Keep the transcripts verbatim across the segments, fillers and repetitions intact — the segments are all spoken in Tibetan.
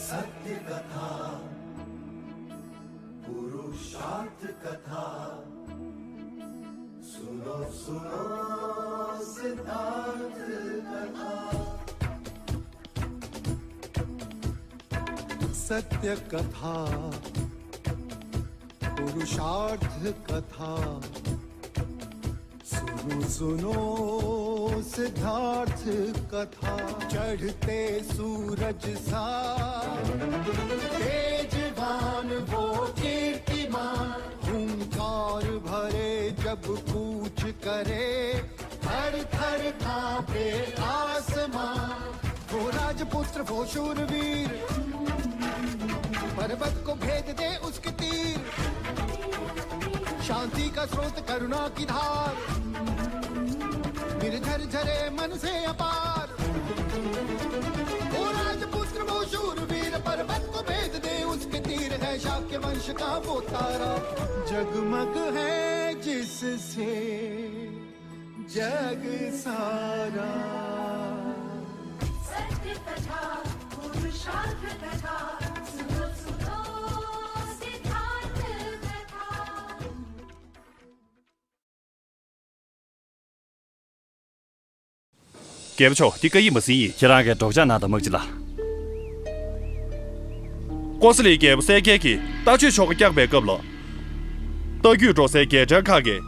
सत्य कथा, पुरुषार्थ कथा, सुनो सुनो सिद्धार्थ कथा। सत्य कथा, पुरुषार्थ कथा, सुनो सुनो सिद्धार्थ कथा। चढ़ते सूरज सा तेजवान वो कीर्तिमान, हुंकार भरे जब कूच करे, थर थर कांपे आसमां। वो राजपुत्र वो शूरवीर, पर्वत को भेद दे उसके तीर। शांति का स्रोत करुणा की धार, निर्झर झरे मन से अपार। वो राजपुत्र वो शूरवीर, पर्वत को भेद दे उसके तीर। है शाक्य वंश का वो तारा, जगमग है जिससे जग सारा। सत्य कथा, पुरुषार्थ कथा, सुनो सुनो सिद्धार्थ कथा। རྒྱལ་པོ་མཆོག་འདི་བཀའ་ཡིག་མ་ཟིན་ཡིན། ཁྱེད་རང་གིས་སྒྲོག་སྦྱང་གནང་དང་། དམག་སྤྱི་ལགས། ཀོ་ས་ལིའི་རྒྱལ་པོ་གསལ་རྒྱལ་གྱིས་ལྟ་སྤྱོད་ཆོ་ག་བསྐྱངས་པའི་སྐབས་ལ། རྟ་རྒྱུད་འགྲོ་སའི་རྒྱལ་ཕྲན་ཁག་གིས་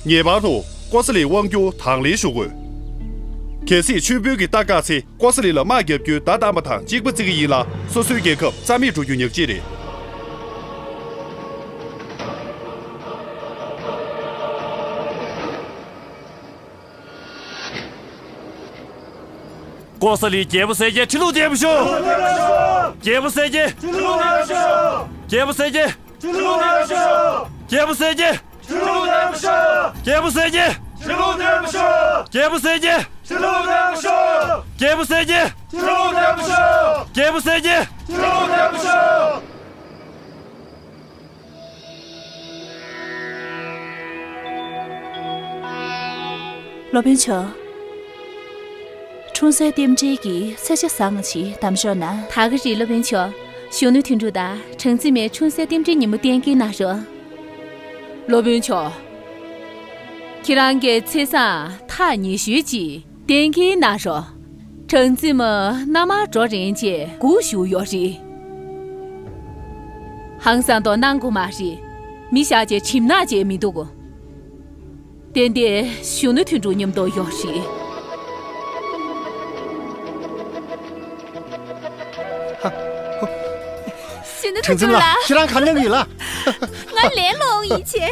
ངེས་པར་དུ་ཀོ་ས་ལིའི་དབང་སྒྱུར་དང་ལེན་ཞུ་དགོས། གལ་སྲིད་མཆོད་འབུལ་གྱི་རྟ་བཀག་ཚེ་ཀོ་ས་ལི་ལ་དམག་བརྒྱབ་རྒྱུའི་བརྡ་བཏང་པ་དང་གཅིག་པ་བརྩི་གི་ཡིན་ལ། སོ་སོའི་རྒྱལ་ཁབ་རྩ་མེད་འགྲོ་རྒྱུ་ཉག་གཅིག་རེད། ཀོ་ས་ལི་རྒྱལ་པོ་གསལ་རྒྱལ་ཁྲི་ལོ་བརྟན་པར་ཤོག་རྒྱལ་པོ་གསལ་རྒྱལ་ཁྲི་ལོ་བརྟན་པར་ཤོག་རྒྱལ་པོ་གསལ་རྒྱལ་ཁྲི་ལོ་བརྟན་པར་ཤོག་རྒྱལ་པོ་གསལ་རྒྱལ་ཁྲི་ལོ་བརྟན་པར་ཤོག་རྒྱལ་པོ་གསལ་རྒྱལ་ཁྲི་ལོ་བརྟན་པར་ཤོག་རྒྱལ་པོ་གསལ་རྒྱལ་ཁྲི་ལོ་བརྟན་པར་ཤོག་རྒྱལ་པོ་གསལ་རྒྱལ་ཁྲི་ལོ་བརྟན་པར་ཤོག་རྒྱལ་པོ་གསལ་རྒྱལ་ཁྲི་ལོ་བརྟན་པར་ཤོག་སློབ་དཔོན་མཆོག་འཁྲུངས་སའི་རྟེན་འབྲེལ་གྱི་ཚེས་ཆ་བཟང་ང་ཞིག་གདམ་ཤོག་ན། ད་ག་རེད་སློབ་དཔོན་མཆོག་གཞོན་ནུ་དོན་གྲུབ་དང་སྦྲང་རྩི་མའི་འཁྲུངས་སའི་རྟེན་འབྲེལ་ཉིན་མོ་གཏན་འཁེལ་གནང་རོགས། སློབ་དཔོན་མཆོག་ཁྱེད་རང་གི་ཚེས་བཟང་ཐག་ཉེ་ཤོས་ཅིག་གཏན་འཁེལ་གནང་རོགས། སྦྲང་རྩི་མ་མནའ་མར་འགྲོ་རན་ཅེས་སྒུག་བཞུགས་ཡོད་རེད། ཧང་སང་དོ་གནང་དགོས་མ་རེད། མི་བཞག་ཅེས་གྲིམ་ནག་ཅེས་མི་འདུག་ཏན་ཏན་གཞོན་ནུ་དོན་གྲུབ་མཉམ་དུ་ཡོད་རེད། གཞོན་ནུ་དོན་གྲུབ་ལགས། ཁྱེད་རང་ག་ནས་ཡིན་ལ། ང་ལས་ལོག་ཡིན་ཆེ།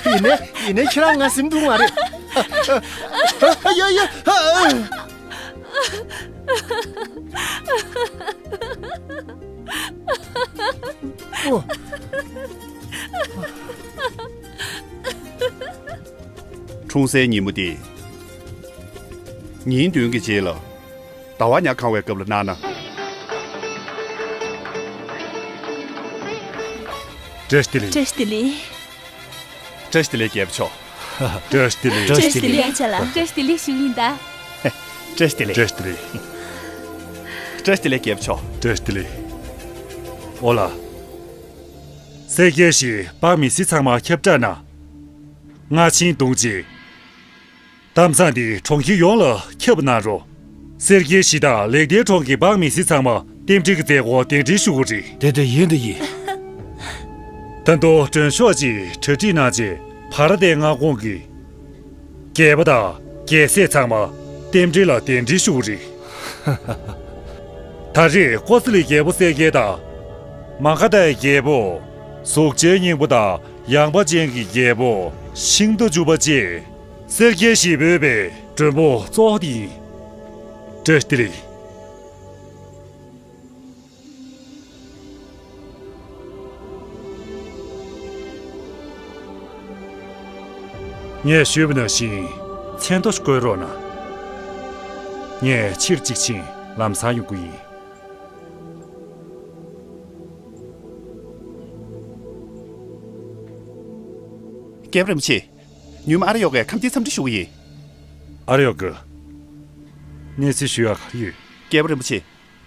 ཡིན་ནའི་ཡིན་ནའི་ཁྱེད་རང་ང་སེམས་སྡུག་མ་རེད། ཡ་ཡ། ཨོ། འཁྲུངས་སའི་ཉིན་མོ་དེ། ཉིན་བདུན་གྱི་རྗེས་ལ། ཟླ་བ་ཉ་གང་བའི་སྐབས་ལ་གནང་ན། བཀྲ་ཤིས་བདེ་ལེགས། བཀྲ་ཤིས་བདེ་ལེགས། བཀྲ་ཤིས་བདེ་ལེགས་རྒྱལ་པོ་མཆོག་བཀྲ་ཤིས་བདེ་ལེགས། བཀྲ་ཤིས་བདེ་ལེགས་ཨ་ཅག་ལགས། བཀྲ་ཤིས་བདེ་ལེགས་ཞུ་གི་ཡིན་ད། བཀྲ་ཤིས་བདེ་ལེགས། བཀྲ་ཤིས་བདེ་ལེགས། བཀྲ་ཤིས་བདེ་ལེགས་རྒྱལ་པོ་མཆོག་བཀྲ་ཤིས་བདེ་ལེགས། ཨོ་ལ། གསལ་རྒྱལ་ཞེས་འབངས་མི་སེར་ཚང་མ་ཁྱབ་བསྒྲགས་གནང་། རྔ་ཆེན་གདུང་རྗེ། གཏམ་བཟང་འདི་གྲོང་ཁྱེར་ཡོངས་ལ་ཁྱབ་གནང་རོགས། གསལ་རྒྱལ་ཞེས་དང་ལེགས་ལྡན་གྲོང་གི་འབངས་མི་སེར་ཚང་མ་རྟེན་འབྲེལ་གྱི་མཛད་སྒོ་གདན་འདྲེན་ཞུ་དགོས་རེད། དེ་འདྲ་ཡིན་དུ་ཡིན། ད་དུང་མགྲོན་ཤོག་ཅིག་གྲ་སྒྲིག་གནང་རྗེས་བར་ཐེག་མངའ་ཁོངས་ཀྱི་རྒྱལ་པོ་དང་རྒྱལ་སྲས་ཚང་མ་རྟེན་འབྲེལ་ལ་གདན་འདྲེན་ཞུ་དགོས་རེད། ད་རེས་ཀོ་ས་ལི་རྒྱལ་པོ་གསལ་རྒྱལ་དང་། མ་ག་དྷའི་རྒྱལ་པོ། གཟུགས་ཅན་སྙིང་པོ་དང་ཡངས་པ་ཅན་གྱི་རྒྱལ་པོ་ཤིང་རྟ་བཅུ་པ་བཅས། གསལ་རྒྱལ་ཞེས་འབོད་པའི་མགྲོན་པོ་གཙོ་བོ་དེ་ཡིན། བཀྲ་ཤིས་བདེ་ལེགས། ངས་ཞུས་པ་ནང་བཞིན་མཚན་ཐོ་བཀོད་རོགས་གནང་། ངས་ཕྱིར་གཅིག་ཕྱིན་ལམ་སང་ཡོང་གི་ཡིན། རྒྱལ་པོ་རིན་པོ་ཆེ། ཉུལ་མ་ཨ་ར་ཡོ་གས་ཁམས་སྡེའི་འཚམས་འདྲི་ཞུ་གི་ཡིན། ཨ་ར་ཡོ་གི། གནས་ཚུལ་ཞུ་ཡག་ག་རེ་ཡོད། རྒྱལ་པོ་རིན་པོ་ཆེ།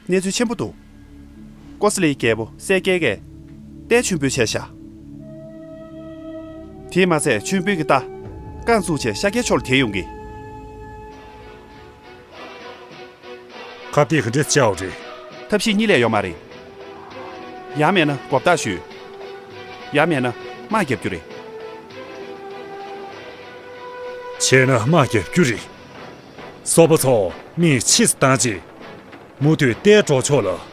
གནས་ཚུལ་ཆེན་པོ་འདུག་ཀོ་ས་ལིའི་རྒྱལ་པོ་གསལ་རྒྱལ་གྱིས་རྟའི་མཆོད་འབུལ་བྱས་ཤག་དེས་མ་ཚད་མཆོད་འབུལ་གྱི་རྟ་རྐང་བཙུགས་བྱས་ཤཱཀྱའི་ཕྱོགས་ལ་དེད་ཡོང་གི། ཁ་གཏད་ག་འདྲས་བཅའ་བ་རེད། ཐབས་ཤེས་གཉིས་ལས་ཡོད་མ་རེད། ཡང་མེད་ན་མགོ་བཏགས་གཞུས། ཡང་མེད་ན་དམག་རྒྱབ་རྒྱུ་རེད། བྱས་ན་དམག་རྒྱབ་རྒྱུ་རེད། སོག་པོ་ཚོ་མིས་ཕྱིས་སུ་བཏང་རྗེས། མུ་མཐུད་རྟའི་གྲོགས་ཕྱོགས་ལ་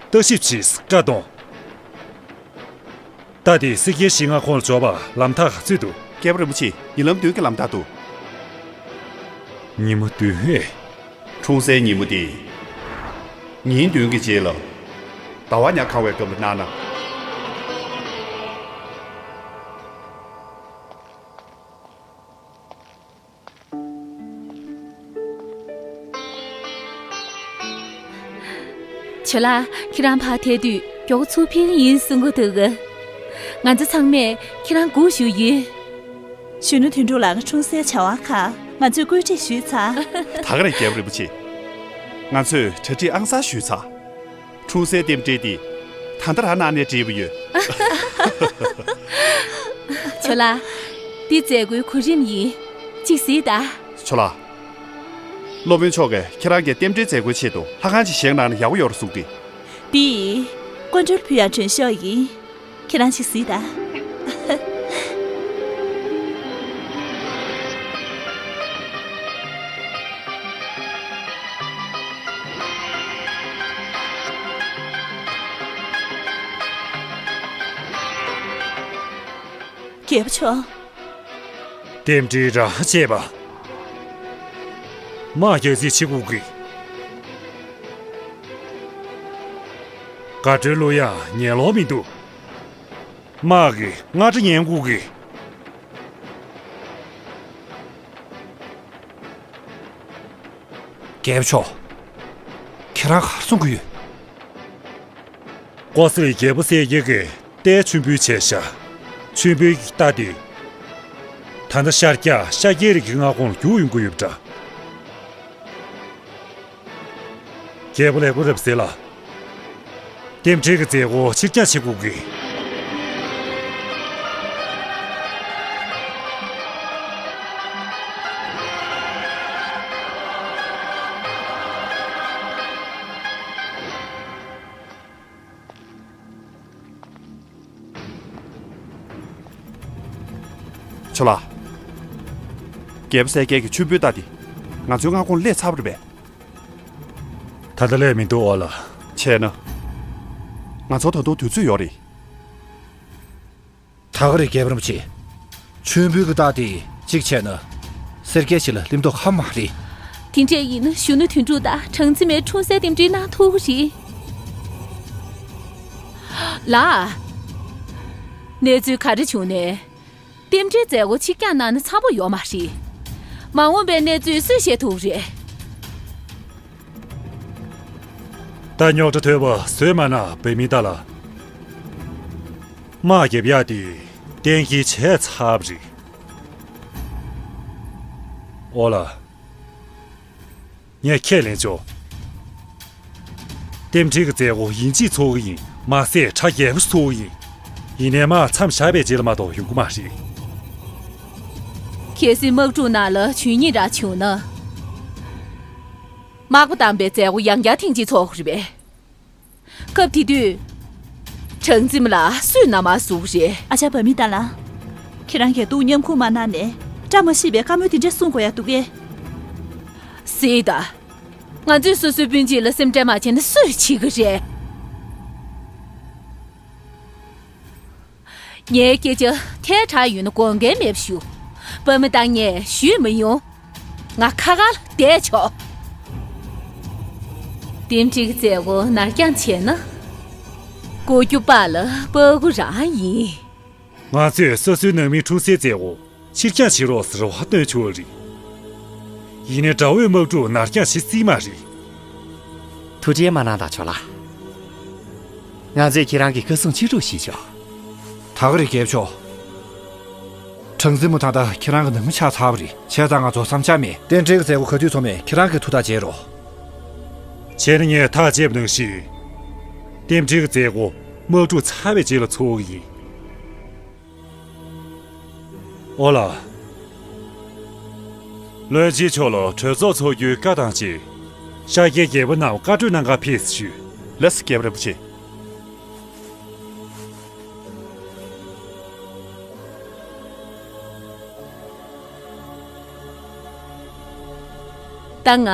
ལྟ་ཞིབ་ཕྱིས་བཀའ་གཏོང་། རྟ་དེ་གསེར་རྒྱལ་བཞི་ལྔ་ཁོངས་ལ་འཇོག་པར་ལམ་ཐག་ག་ཚོད་འདུག་རྒྱལ་པོ་རིན་པོ་ཆེ། ཉི་ལམ་བདུན་གྱི་ལམ་ཐག་འདུག་ཉི་མ་བདུན་ཨེ། འཁྲུངས་སའི་ཉིན་མོ་དེ། ཉིན་བདུན་གྱི་རྗེས་ལ། ཟླ་བ་ཉ་གང་བའི་སྐབས་ལ་གནང་ན། ཇོ་ལགས། ཁྱེད་རང་ཕར་ཐད་དུས་མགྱོགས་པོ་ཚུར་ཕེབས་ཡིན་གསུང་གི་འདུག་ང་ཚོ་ཚང་མས་ཁྱེད་རང་སྒུག་བཞུགས་ཡོད། གཞོན་ནུ་དོན་གྲུབ་ལགས་ཀྱི་འཁྲུངས་སའི་བྱ་བ་ཁག་ང་ཚོས་བཀོད་སྒྲིག་ཞུས་ཚར། ད་ག་རེད་རྒྱལ་པོ་རིན་པོ་ཆེ། ང་ཚོས་གྲ་སྒྲིག་ཨང་གསར་ཞུས་ཚར། འཁྲུངས་སའི་རྟེན་འབྲེལ་འདི་ད་ལྟ་རང་གནང་ནས་འགྲིག་པ་ཡོད། ཇོ་ལགས། འདི་མཛད་སྒོའི་གོ་རིམ་ཡིན། ཅིག་གཟིགས་དང་། ཇོ་ལགས། སློབ་དཔོན་མཆོག་གིས་ཁྱེད་རང་གི་རྟེན་འབྲེལ་མཛད་སྒོའི་ཆེད་དུ་ལྷ་ཁང་ཅིག་བཞེངས་གནང་ན་ཡག་པོ་ཡོད་རེད་གསུངས་ཏེ། འདི་ཡིས་སྐུ་མགྲོན་ཕུལ་ཡག་མགྲོན་ཤོག་ཡིན། ཁྱེད་རང་ཅིག་གཟིགས་དང་། རྒྱལ་པོ་མཆོག་རྟེན་འབྲེལ་རང་བྱས་པ། དམག་རྒྱག་རྩིས་བྱེད་དགོས་ཀྱི། དགའ་སྤྲོའི་གླུ་དབྱངས་ཉན་ལོང་མི་འདུག་དམག་གི་རྔ་སྒྲ་ཉན་དགོས་ཀྱི། རྒྱལ་པོ་མཆོག་ཁྱེད་རང་ག་རེ་གསུང་གི་ཡོད། ཀོ་ས་ལི་རྒྱལ་པོ་གསལ་རྒྱལ་གྱིས་རྟའི་མཆོད་འབུལ་བྱས་ཤག་མཆོད་འབུལ་གྱི་རྟ་དེ། ད་ལྟ་ཤར་རྒྱག་ཤར་རྒྱལ་རིགས་ཀྱི་མངའ་ཁོངས་ལ་རྒྱུགས་ཡོང་གི་ཡོད་པ་འདྲ། རྒྱལ་པོ་ལེགས་པོ་རབ་ཟེར་ལ། རྟེན་འབྲེལ་གྱི་མཛད་སྒོ་ཕྱིར་འགྱངས་བྱེད་དགོས་ཀྱི། ཇོ་ལགས། རྒྱལ་པོ་གསལ་རྒྱལ་གྱི་མཆོད་འབུལ་རྟ་དེ་ང་ཚོའི་མངའ་ཁོངས་སླེབས་ཚར་བ་རེད་པས། ད་ལྟ་སླེབས་མི་འདུག་ཨོ་ལ། བྱས་ན། ང་ཚོར་ད་དུང་དུས་ཚོད་ཡོད་རེད། ད་ག་རེད་རྒྱལ་པོ་རིན་པོ་ཆེ། མཆོད་འབུལ་གྱི་རྟགས་དེ་གཅིག་བྱས་ན། གསེར་རྒྱལ་ཞིག་ལ་སླེབས་མདོག་ཁ་མ་རེད། དེ་འདྲས་ཡིན་ན་གཞོན་ནུ་དོན་གྲུབ་དང་གྲངས་འཛིན་མའི་འཁྲུངས་སའི་རྟེན་འབྲེལ་གནང་ཐུབ་ཀྱི་རེད། ལགས། གནས་ཚུལ་ག་རེ་བྱུང་ནས། རྟེན་འབྲེལ་མཛད་སྒོ་ཕྱིར་འགྱངས་གནང་ན་འཚམ་པོ་ཡོད་མ་རེད། མ་འོངས་པའི་གནས་ཚུལ་སུས་ཤེས་ཐུབ་རེད། ད་རྙོག་དྲ་ཐོན་པ་བཟོས་མ་གནང་བའི་མི་ད་ལ། དམག་རྒྱབ་ཡག་དེ་གཏན་འཁེལ་བྱས་ཚར་བ་རེད། ཨོ་ལ། ངས་ཁས་ལེན་ཆོག་རྟེན་འབྲེལ་གྱི་མཛད་སྒོ་ཡིན་གཅིག་ཚོགས་ཀྱི་ཡིན་མ་ཟད་གྲ་རྒྱས་པོ་ཚོགས་ཀྱི་ཡིན། ཡིན་ནའི་དམག་མཚམས་བཞག་པའི་རྗེས་ལ་མ་གཏོགས་ཡོང་གི་མ་རེད། གལ་སྲིད་དམག་འཁྲུག་ནང་ལ་ཇུས་ཉེས་རང་བྱུང་ན། དམག་པ་བཏང་པའི་མཛད་སྒོ་ཡང་བསྐྱར་ཐེངས་གཅིག་ཚོགས་དགོས་རེད་པས། སྐབས་དེ་དུས། གྲངས་འཛིན་མ་ལ་སུས་མནའ་མ་བཟུང་རེད། ཨ་ཅག་བ་མི་ཏ་ལ། ཁྱེད་རང་གིས་སྡུག་མཉམ་ཁུག་མ་གནང་ནས་བཀྲ་མ་ཤིས་པའི་བཀའ་མོལ་དེ་འདྲ་གསུང་དགོས་ཡ་འདུག་གས། སྲིད་ད། ང་ཚོས་སོ་སོའི་སྤུན་མཆེད་ལ་སེམས་ཁྲལ་མ་བྱས་ན་སུས་བྱེད་ཀྱི་རེད། ངའི་སྐད་ཆ་ཐལ་དྲགས་ཡོད་ན་དགོངས་འགལ་མེད་པ་ཞུ། བ་མི་ཏ་ངས་ཞུས་མི་ཡོང་། ང་ཁ་ཁ་ལ་བསྡད་ཆོག་རྟེན་འབྲེལ་གྱི་མཛད་སྒོ་ནར་འགྱངས་བྱས་ན། ལྐོག་གྱུར་པ་ལ་པ་གུ་རང་ཡིན། ང་ཚོས་སོ་སོའི་ནང་མིའི་འཁྲུངས་སའི་མཛད་སྒོ་ཕྱིར་འགྱངས་བྱེད་རོགས་ཟེར་བ་བཏོན་ཆོག་རེད། ཡིན་ནའི་དགྲ་བོའི་དམག་འཁྲུག་ནར་འགྱངས་བྱེད་སྲིད་མ་རེད། ཐུགས་ཁྲལ་མ་གནང་དང་ཇོ་ལགས། ང་ཚོས་ཁྱེད་རང་གི་ཁ་སང་ཕྱི་དྲོ་ཞིག་ཆོག་ད་ག་རེད་རྒྱལ་པོ་མཆོག་གྲངས་འཛིན་མོ་ད་ལྟ་ཁྱེད་རང་གི་ནང་མི་ཆགས་ཚར་བ་རེད། བྱས་ཙང་ང་ཚོ་བསམ་འཆར་མེད། རྟེན་འབྲེལ་གྱི་མཛད་སྒོ་ག་དུས་ཚོགས་མེད་ཁྱེད་རང་གིས་ཐུགས་ཐག་བཅད་རོགས། བྱས་ན་ངས་ཐག་བཅད་པ་ནང་བཞིན། རྟེན་འབྲེལ་གྱི་མཛད་སྒོ་དམག་འཁྲུག་ཚར་བའི་རྗེས་ལ་འཚོགས་ཀྱི་ཡིན། ཨོ་ལ། བློན་ཆེན་མཆོག་ལ་གྲོས་ཚོགས་འཚོགས་རྒྱུའི་བཀའ་དང་བཅས། ཤཱཀྱའི་རྒྱལ་པོ་རྣམས་བཀའ་གྲོས་གནང་གར་ཕེབས་སུ་ཞུ། ལགས་སོ། རྒྱལ་པོ་རིན་པོ་ཆེ། ད་ང་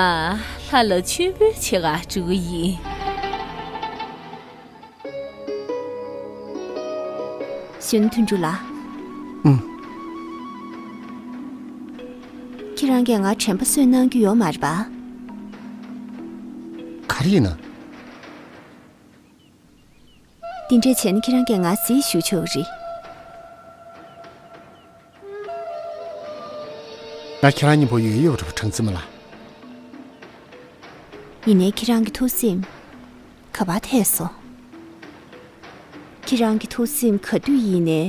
ལྷ་ལ་མཆོད་འབུལ་བྱེད་གར་འགྲོ་གི་ཡིན། གཞོན་ནུ་དོན་གྲུབ་ལགས། ཨུམ། ཁྱེད་རང་གིས་ང་དྲན་པ་གསོས་གནང་རྒྱུ་ཡོད་མ་རེད་པ། ག་རེ་ཡིན་ན། འདི་འདྲས་བྱས་ན་ཁྱེད་རང་གིས་ང་གཟིགས་ཞུ་ཆོག་གི་རེད། ང་ཁྱེད་རང་མཉམ་པོ་ཡོད་ཡོད་རེད་པ། གྲངས་འཛིན་མ་ལགས། ཡིན་ནའི་ཁྱེད་རང་གི་ཐུགས་སེམས་ག་པར་ཐད་སོང་། ཁྱེད་རང་གི་ཐུགས་སེམས་ག་དུས་ཡིན་ནའི་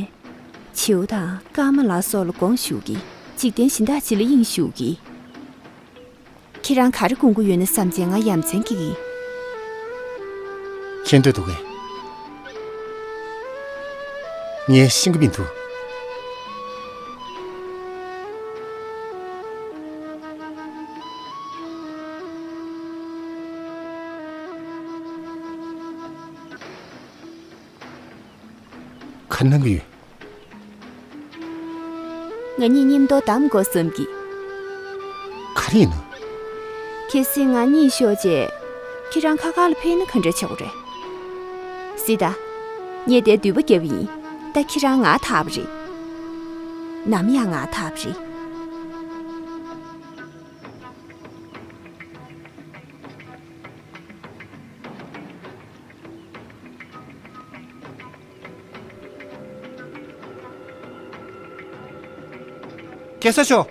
བྱིའུ་དང་ཀརྨ་ལ་སོགས་ལ་དགོངས་ཞུ་གི། འཇིག་རྟེན་གཞན་དག་ཅིག་ལ་དབྱིངས་ཞུགས་ཀྱི། ཁྱེད་རང་ག་རེ་དགོངས་ཀྱི་ཡོད་ན་བསམ་བྱས་ང་ཡ་མཚན་སྐྱེ་གི། མཁྱེན་འདོད་འདུག་གས། ངས་ཤེས་ཀྱི་མི་འདུག། ག་གནང་གི་ཡོད། ང་གཉིས་མཉམ་དུ་བསྡམ་དགོས་བསམ་གི། ག་རེ་ཡིན་ན། གལ་སྲིད་ང་གཉིད་ཤོར་རྗེས་ཁྱེད་རང་ཁ་ཁ་ལ་ཕེབས་ན་ག་འདྲ་བྱེད་དགོས་རེད། གཟིགས་དང་། ངས་དེར་མདུད་པ་བརྒྱབ་པ་ཡིན། ད་ཁྱེད་རང་ང་ཐར་པ་རེད། ནམ་ཡང་ང་ཐར་པ་རེད། གེ་སར་མཆོག།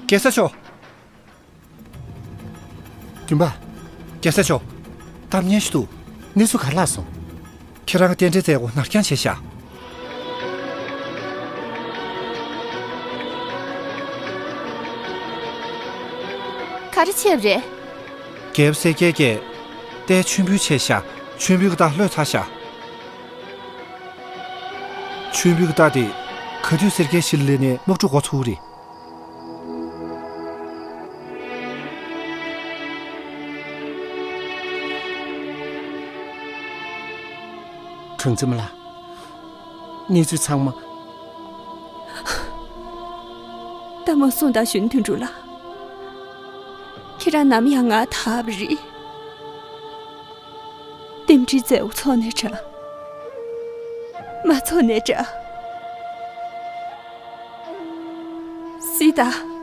གེ་སར་མཆོག། སྤྲིན་པ། གེ་སར་མཆོག། གཏམ་ངན་ཞིག་འདུག། གནས་ཚུལ་ག་རེ་ལྷག་སོང་། ཁྱེད་རང་གི་རྟེན་འབྲེལ་མཛད་སྒོ་ནར་འགྱངས་བྱས་ཤག། ག་རེ་བྱས་པ་རེད། རྒྱལ་པོ་གསལ་རྒྱལ་གྱིས་རྟའི་མཆོད་འབུལ་བྱས་ཤག། མཆོད་འབུལ་གྱི་རྟ་ལྷོད་ཚར་ཤག། མཆོད་འབུལ་གྱི་རྟ་དེ་ག་དུས་གསལ་རྒྱལ་གཞིས་ལ་སླེབས་ནས་དམག་འཁྲུག་འགོ་ཚུགས་རེད། གྲངས་འཛིན་མ་ལགས། གནས་ཚུལ་ཚང་མ། ད་མ་གསུངས་དང་། གཞོན་ནུ་དོན་གྲུབ་ལགས། ཁྱེད་རང་ནམ་ཡང་ང་ཐར་པ་རེད། རྟེན་འབྲེལ་མཛད་སྒོ་ཚོགས་ནའི་འདྲ། མ་ཚོགས་ནའི་འདྲ། གཟིགས་དང་།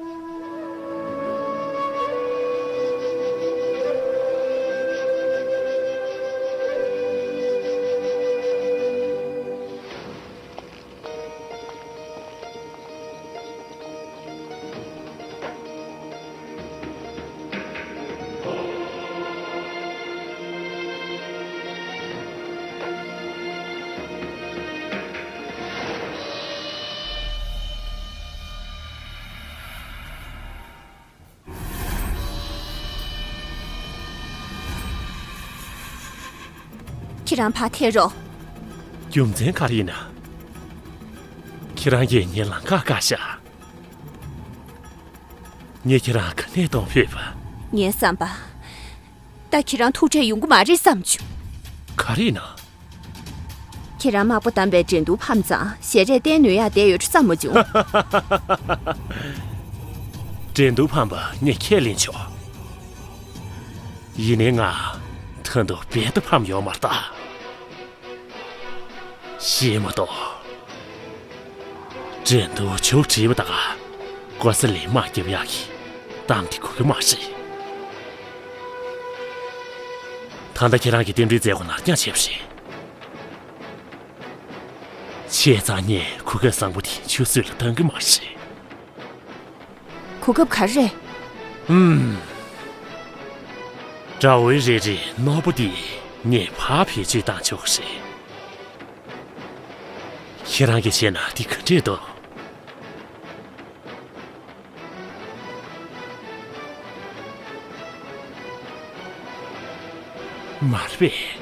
ཁྱེད་རང་ཕར་ཐད་རོགས། རྒྱུ་མཚན་ག་རེ་ཡིན་ན། ཁྱེད་རང་གིས་ངའི་ལམ་ཁ་བཀག་ཤག། ངས་ཁྱེད་རང་ག་ནས་གཏོང་ཕོད་པ། ངའི་བསམ་པ། ད་ཁྱེད་རང་ཐུགས་ཁྲལ་ཡོང་གི་མ་རེད་བསམ་བྱུང་། ག་རེ་ཡིན་ན། ཁྱེད་རང་དམག་པ་བདམས་པའི་འགྲན་བསྡུར་ཕམ་ཙང་ཞལ་རས་བསྟན་ནུས་ཡག་བསྡད་ཡོད་བསམ་མ་བྱུང་། འགྲན་བསྡུར་ཕམ་པ་ངས་ཁས་ལེན་ཆོག། ཡིན་ནའི་ང་ད་དུང་རྦད་དེ་ཕམ་ཡོད་མ་རེད་ད། ཤེས་མ་གཏོགས། འགྲན་བསྡུར་མཇུག་བསྒྲིལ་བ་དང་། ཀོ་ས་ལིན་དམག་རྒྱབ་ཡག་གི་གཏམ་དེ་གོ་གི་མ་རེད། ད་ལྟ་ཁྱེད་རང་གིས་རྟེན་འབྲེལ་མཛད་སྒོ་ནར་འགྱངས་བྱས་པ་རེད། བྱས་ཙང་ངས་གོ་སྐབས་བཟང་པོ་དེ་ཆུད་ཟོས་ལ་གཏང་གི་མ་རེད། གོ་སྐབས་ག་རེ་རེད། ཨུམ། དགྲ་བོའི་རེ་རེ་ནོར་བུ་འདི་ངས་ཕར་བེད་སྤྱོད་བཏང་ཆོག་གི་རེད། ཁྱེད་རང་གིས་བྱས་ན་འདི་ག་འདྲས་འདུག། མ་རེད་པས།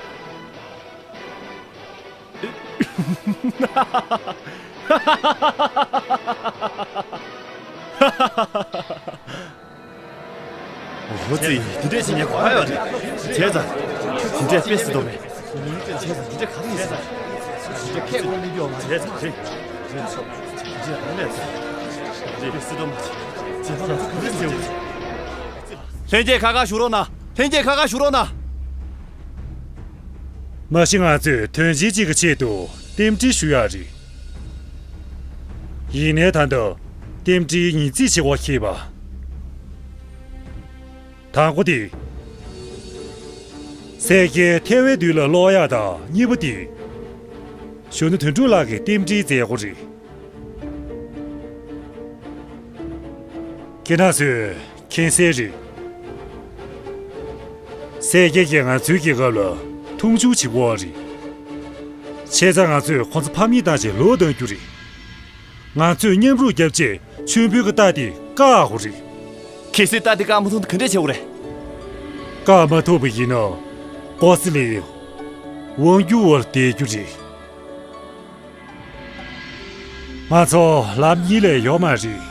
འོ་ཙི། དེ་འདྲས་བྱེད་ཉན་གོ་ཡ་ཡོད་རེད། བྱས་ཙང་། དེ་འདྲས་དཔེ་སྲིད་དོ་མེད། བྱས་ཙང་དེ་འདྲས་ག་རེ་ཡིན་ཟེར། དེ་འདྲས་ཁས་ཁོ་ལེན་རྒྱུ་ཡོད་མ་རེད། བྱས་ཙང་དེ་འདྲས་རང་ལས་ཚར། དེ་འདྲས་དཔེ་སྲིད་དོ་མ་བྱེད། བྱས་ཙང་ང་ཚོ་ག་རེ་ཟེར་འོ་ཙི། ལྷན་རྒྱས་ཁ་ཁ་བཞུགས་རོགས་གནང་། ལྷན་རྒྱས་ཁ་ཁ་བཞུགས་རོགས་གནང་། མ་གཞི་ང་ཚོས་དོན་ཆེན་གཅིག་གི་ཆེད་དུ་རྟེན་འབྲེལ་ཞུ་ཡག་རེད། ཡིན་ནའི་ད་ལྟ་རྟེན་འབྲེལ་ཉིས་བརྩེགས་བྱེད་དགོས་ཁེལ་བ། དང་པོ་དེ། སེར་སྐྱའི་ཐལ་བའི་མདུན་ལ་སློག་ཡག་དང་། གཉིས་པ་དེ། གཞོན་ནུ་དོན་གྲུབ་ལགས་ཀྱི་རྟེན་འབྲེལ་མཛད་སྒོ་རེད། ཁྱེད་རང་ཚོས་མཁྱེན་གསལ་རེད། སེར་སྐྱ་གིས་ང་ཚོའི་རྒྱལ་ཁབ་ལ་མཐོང་ཆུང་བྱེད་ཀྱི་ཡོད་རེད། བྱས་ཙང་ང་ཚོས་ཁོ་ཚོ་ཕམ་ཉེས་བཏང་བྱས་ལོག་གཏང་རྒྱུ་རེད། ང་ཚོས་མཉམ་རུབ་བརྒྱབ་བྱས་མཆོད་འབུལ་གྱི་རྟགས་དེ་བཀག་དགོས་རེད། གལ་སྲིད་རྟགས་དེ་བཀག་མ་ཐུབ་ན་ག་འདྲས་བྱེད་དགོས་རེད། བཀག་མ་ཐུབ་པ་ཡིན་ན། ཀོ་སི་ལིན་དབང་སྒྱུར་བར་བསྡད་རྒྱུ་རེད། ང་ཚོ་ལམ་གཉིས་ལས་ཡོད་མ་རེད།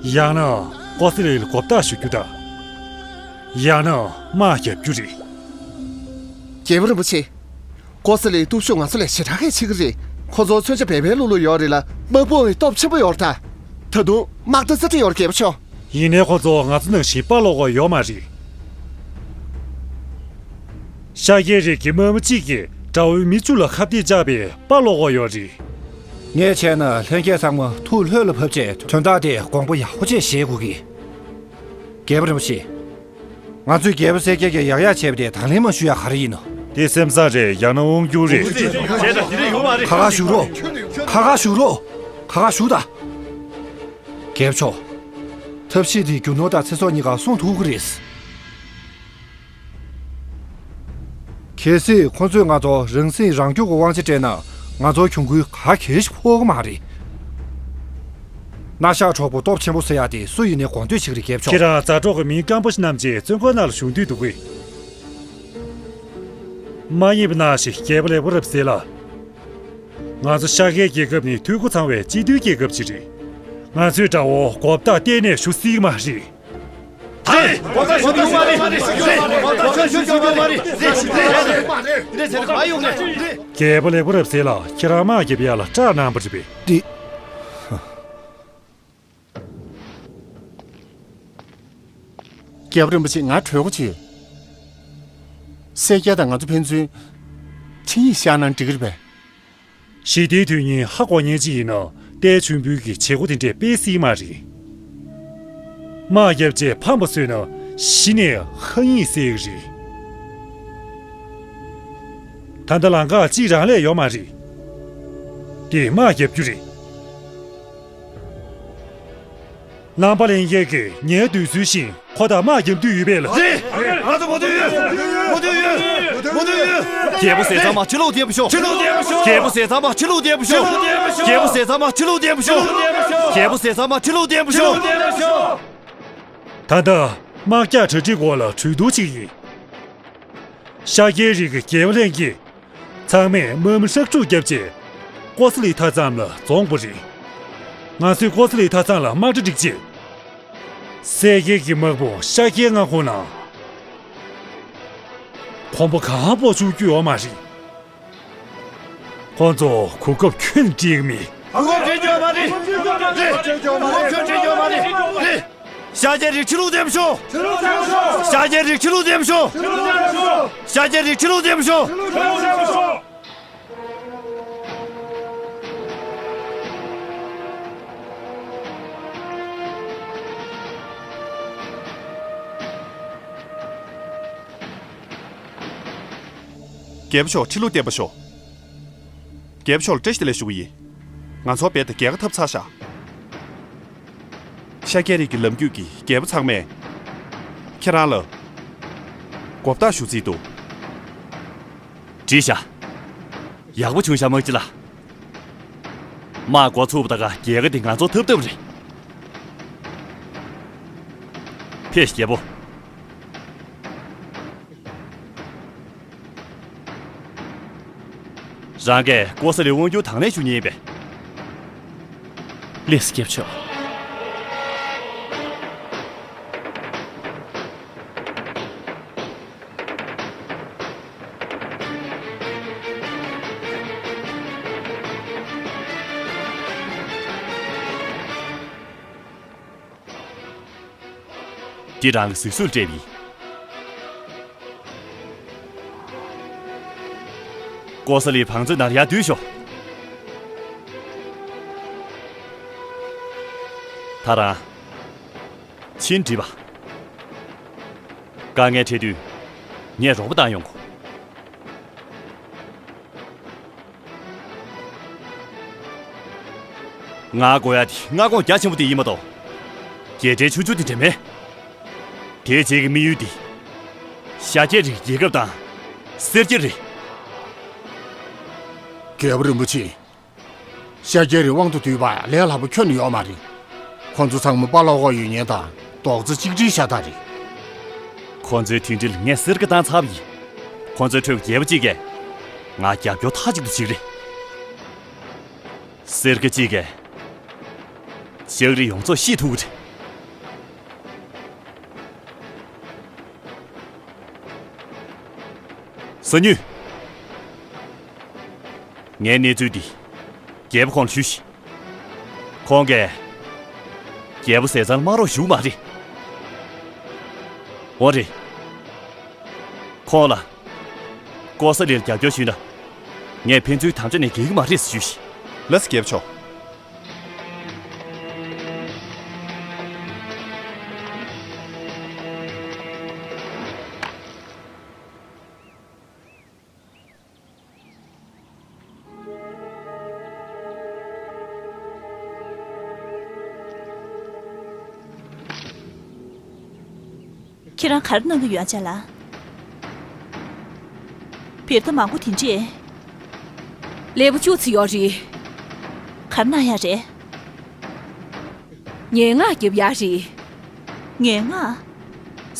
ཡང་ན་ཀོ་སི་ལིན་ལ་མགོ་བཏགས་གཞུ་རྒྱུ་དང་། ཡང་ན་དམག་རྒྱབ་རྒྱུ་རེད། རྒྱལ་པོ་རིན་པོ་ཆེ། ཀོ་སི་ལིན་སྟོབས་ཤུགས་ང་ཚོ་ལས་ཞེ་དྲག་གིས་ཆེ་གི་རེད། ཁོ་ཚོ་མཚོན་ཆ་བེ་བེ་ལུ་ལུ་ཡོད་རེད་ལ། དམག་དཔུང་ཡང་སྟོབས་ཆེན་པོ་ཡོད་རེད་ད། ད་དུང་དམག་སྡེ་རྩ་ཁྲི་ཡོད་རེད། རྒྱལ་པོ་མཆོག་ཡིན་ནའི་ཁོ་ཚོ་ང་ཚོ་ནང་བཞིན་དཔའ་ལོག་གི་ཡོད་མ་རེད། ཤཱཀྱའི་རིགས་ཀྱི་དམག་མི་གཅིག་གིས་དགྲ་བོའི་མི་བཅུ་ལ་ཁ་གཏད་བཅག་པའི་དཔའ་ལོག་གི་ཡོད་རེད། ངས་བྱས་ན་ལྷན་རྒྱས་ཚང་མ་ཐུགས་ལྷོད་ལ་ཕབ་བྱས་དོན་དག་དེ་དགོངས་པ་ཡག་པོ་བྱས་བཞེས་དགོས་ཀྱི། རྒྱལ་པོ་རིན་པོ་ཆེ། ང་ཚོས་རྒྱལ་པོ་སེར་སྐྱ་གིས་ཡག་ཡག་བྱས་པ་དེ་དང་ལེན་མ་ཞུ་ཡག་ག་རེ་ཡིན་ནམ། དེ་སེམས་བཟང་རེད། ཡང་ན་དབང་སྒྱུར་རེད། ཁ་ཁ་བཞུགས་རོགས། ཁ་ཁ་བཞུགས་རོགས། ཁ་ཁ་བཞུགས་དང་། རྒྱལ་པོ་མཆོག་ཐབས་ཤེས་དེ་རྒྱུ་ནོར་དང་ཚེ་སྲོག་གཉིས་ཀ་སྲུང་ཐུབ་ཀྱི་རེད། གལ་སྲིད་ཁོ་ཚོས་ང་ཚོ་རང་སྲིད་རང་སྐྱོང་གི་དབང་ཆ་སྤྲད་ན། ང་ཚོར་གྱོང་གུན་ག་གེ་ཞིག་ཕོག་གི་མ་རེད། སྣ་ཤགས་གྲོགས་པོ་སྟོབས་ཆེན་པོ་ཟེར་ཡག་དེ་སུ་ཡིན་ནའི་དགོངས་འདོད་བྱེད་ཀྱི་རེད། རྒྱལ་པོ་མཆོག་ཁྱེད་རང་མཛའ་གྲོགས་ཀྱི་མི་སྐམ་པོ་ཞིག་བསྣམས་བྱས་བཙོན་ཁང་ནང་ལ་བཞུགས་འདོད་འདུག་གས། མ་ཡེངས་པ་གནང་ཞིག་རྒྱལ་པོ་ལེགས་པོ་རབ་གསལ་ལགས། ང་ཚོ་ཤཱཀྱའི་རྒྱལ་ཁབ་ནི་འཐུས་སྒོ་ཚང་བའི་སྤྱི་མཐུན་རྒྱལ་ཁབ་ཅིག་རེད། ང་ཚོའི་དགྲ་བོ་མགོ་བཏགས་གཏན་ནས་གཞུ་སྲིད་མ་རེད། རེད། མགོ་བཏགས་གཞུ་ཡོང་མ་རེད། རེད། མགོ་བཏགས་གཞུ་ཡོང་མ་རེད། རེད། རེད། རེད། རེད། ག་ཡོང་ནས་རེད། རྒྱལ་པོ་ལེགས་པོ་རབ་གསལ་ལགས། ཁྱེད་རང་དམག་རྒྱབ་ཡག་ལ་སྐྲག་གནང་བ་རེད་པས། འདི། རྒྱལ་པོ་རིན་པོ་ཆེ། ང་གྲོས་འགོ་བྱེད། སེར་སྐྱ་དང་ང་ཚོ་ཕན་ཚུན་འཕྲིན་ཡིག་བཞག་ན་འགྲིག་གི་རེད་པས། ཞི་བདེའི་དོན་སྙིང་ཧ་གོ་མཁན་ཅིག་ཡིན་ན་ལྟའི་མཆོད་འབུལ་གྱི་བྱེད་སྒོ་དེ་འདྲས་སྤེལ་སྲིད་མ་རེད། དམག་བརྒྱབ་རྗེས་ཕམ་པ་བཟོས་ན་གཞི་ནས་ཧ་ཡིན་ཟེར་གྱི་རེད། ད་ལྟ་ལམ་ཁ་གཅིག་རང་ལས་ཡོད་མ་རེད། དེ་དམག་བརྒྱབ་རྒྱུ་རེད། རྣམ་པ་ལྷན་རྒྱས་ཀྱིས་ངའི་འདོད་ཚུལ་བཞིན་ཁོ་དང་དམག་རྒྱབ་འདོད་ཡོད་པས་ལགས། རེད། ང་ཚོ་མོས་འདོད་ཡོད། མོས་འདོད་ཡོད། མོས་འདོད་ཡོད། རྒྱལ་པོ་ཟས་གཙང་མ་ཁྲི་ལོ་བརྟན་པར་ཤོག་ཁྲི་ལོ་བརྟན་པར་ཤོག་རྒྱལ་པོ་ཟས་གཙང་མ་ཁྲི་ལོ་བརྟན་པར་ཤོག་རྒྱལ་པོ་ཟས་གཙང་མ་ཁྲི་ལོ་བརྟན་པར་ཤོག་རྒྱལ་པོ་ཟས་གཙང་མ་ཁྲི་ལོ་བརྟན་པར་ཤོག་ད་ལྟ་དམག་རྒྱགས་གྲ་སྒྲིག་འོག་ལ་གྲོས་བསྡུར་བྱེད་ཀྱི་ཡིན། ཤཱཀྱའི་རིགས་ཀྱི་རྒྱལ་བ་ལྷན་རྒྱས། ཚང་མས་དམག་མི་ཧྲག་སྒྲུག་བརྒྱབ་རྗེས། ཀོ་ས་ལི་མཐའ་མཚམས་ལ་འཛོམས་པ་རེད། ང་ཚོས་ཀོ་ས་ལི་མཐའ་མཚམས་ལ་དམག་གྲ་བསྒྲིགས་རྗེས། སེར་སྐྱའི་དམག་དཔུང་ཤཱཀྱའི་མངའ་ཁོངས་ནང་། གོམ་པ་གང་སྤོ་བཅུག་རྒྱུ་ཡོད་མ་རེད། ཁོང་ཚོ་གོ་སྐབས་ཁྱོན་ནས་སྤྲད་ཀྱི་མེད། གོ་སྐབས་སྤྲད་རྒྱུ་ཡོད་མ་རེད། རེད། གོ་སྐབས་སྤྲད་རྒྱུ་ཡོད་མ་རེད། རེད། ཤཱཀྱའི་རིགས་ཁྲི་ལོ་བརྟན་པར་ཤོག་ཤཱཀྱའི་རིགས་ཁྲི་ལོ་བརྟན་པར་ཤོག་ཤཱཀྱའི་རིགས་ཁྲི་ལོ་བརྟན་པར་ཤོག་རྒྱལ་པོ་མཆོག་ཁྲི་ལོ་བརྟན་པར་ཤོག་རྒྱལ་པོ་མཆོག་ལ་བཀྲ་ཤིས་བདེ་ལེགས་ཞུ་གི་ཡིན། ང་ཚོ་རྦད་དེ་རྒྱལ་ཁ་ཐོབ་ཚར་ཤག་ཤཱཀྱའི་རིགས་ཀྱི་ལམ་རྒྱུད་ཀྱི་རྒྱལ་པོ་ཚང་མས་ཁྱེད་རང་ལ་མགོ་བཏགས་ཞུ་རྩིས་འདུག་འགྲིག་ཤག་ཡག་པོ་བྱུང་ཤག་དམག་སྤྱི་ལགས། དམག་འགོ་ཚུགས་པ་དང་རྒྱལ་ཁ་དེ་ང་ཚོ་ཐོབ་ཐབས་རེད། ཕེབས་ཤིག་རྒྱལ་པོ། རང་གིས་ཀོ་ས་ལིའི་དབང་སྒྱུར་དང་ལེན་ཞུ་མཁན་ཡིན་པས། ལགས་སོ་སྐྱབས་མཆོག་འདི་རང་གི་གཟིགས་ཚུལ་སྤྲད་པ་ཡིན། ཀོ་ས་ལི་བང་མཛོད་ནང་ཡར་འདུས་ཤོག་ད་རང་། ཕྱིན་འགྲིག་པ། དཀའ་ངལ་འཕྲད་དུས། ངས་རོགས་པ་བཏང་ཡོང་གོ། ང་དགོས་ཡ་དེ་མངའ་ཁོངས་རྒྱ་ཆེན་པོ་དེ་ཡིན་མ་གཏོགས། རྒྱལ་ཕྲན་ཆུང་ཆུང་དེ་འདྲ་མེད། དེའི་རྗེས་ཀྱི་དམིགས་ཡུལ་དེ། ཤཱཀྱའི་རིགས་རྒྱལ་ཁབ་དང་། སེར་སྐྱ་རེད། རྒྱལ་པོ་རིན་པོ་ཆེ། ཤཱཀྱའི་རིགས་དབང་དུ་བསྡུས་པ་ལས་སླ་པོ་ཁྱོན་ནས་ཡོད་མ་རེད། ཁོ་ཚོ་ཚང་མ་དཔའ་ལོག་ག་ཡོད་མཁན་དང་རྡོག་རྩ་གཅིག་སྒྲིལ་ཤ་སྟག་རེད། ཁོ་ཚོའི་མཐུན་སྒྲིལ་ངས་གསེར་ཁ་བཏང་ཚར་བ་ཡིན། ཁོ་ཚོའི་ཁྲོད་རྒྱལ་པོ་གཅིག་གིས་ང་རྒྱབ་སྐྱོར་མཐའ་གཅིག་ཏུ་བྱེད་ཀྱི་རེད། སེར་ཁ་གཅིག་གིས་ལྕགས་རི་ཡོངས་རྫོགས་བཤིག་ཐུབ་ཀྱི་རེད། གསང་ཉུལ། ངའི་གནས་ཚུལ་འདི་རྒྱལ་པོ་ཁོང་ལ་ཞུས་ཤིག་ཁོང་གིས་རྒྱལ་པོ་ཟས་གཙང་ལ་མ་རོགས་ཞུ་གི་མ་རེད། འོ་རེད། ཁོང་ལ་ཀོ་ས་ལི་ལ་རྒྱབ་སྐྱོར་ཞུས་ན། ངས་ཕན་ཚུན་དམ་བཅའ་ནས་འགལ་གྱི་མ་རེད་ཟེར་ཞུས་ཤིག་ལགས་སོ་རྒྱལ་པོ་མཆོག་ཁྱེད་རང་ག་རེ་གནང་གི་ཡོད་ཨ་ཅག་ལགས། བེར་ཐག་མང་པོ་དེ་འདྲས། ལེགས་པོ་བཅུ་ཙམ་ཡོད་རེད། ག་རེ་གནང་ཡ་རེད། ངན་སྔགས་རྒྱབ་ཡ་རེད། ངན་སྔགས།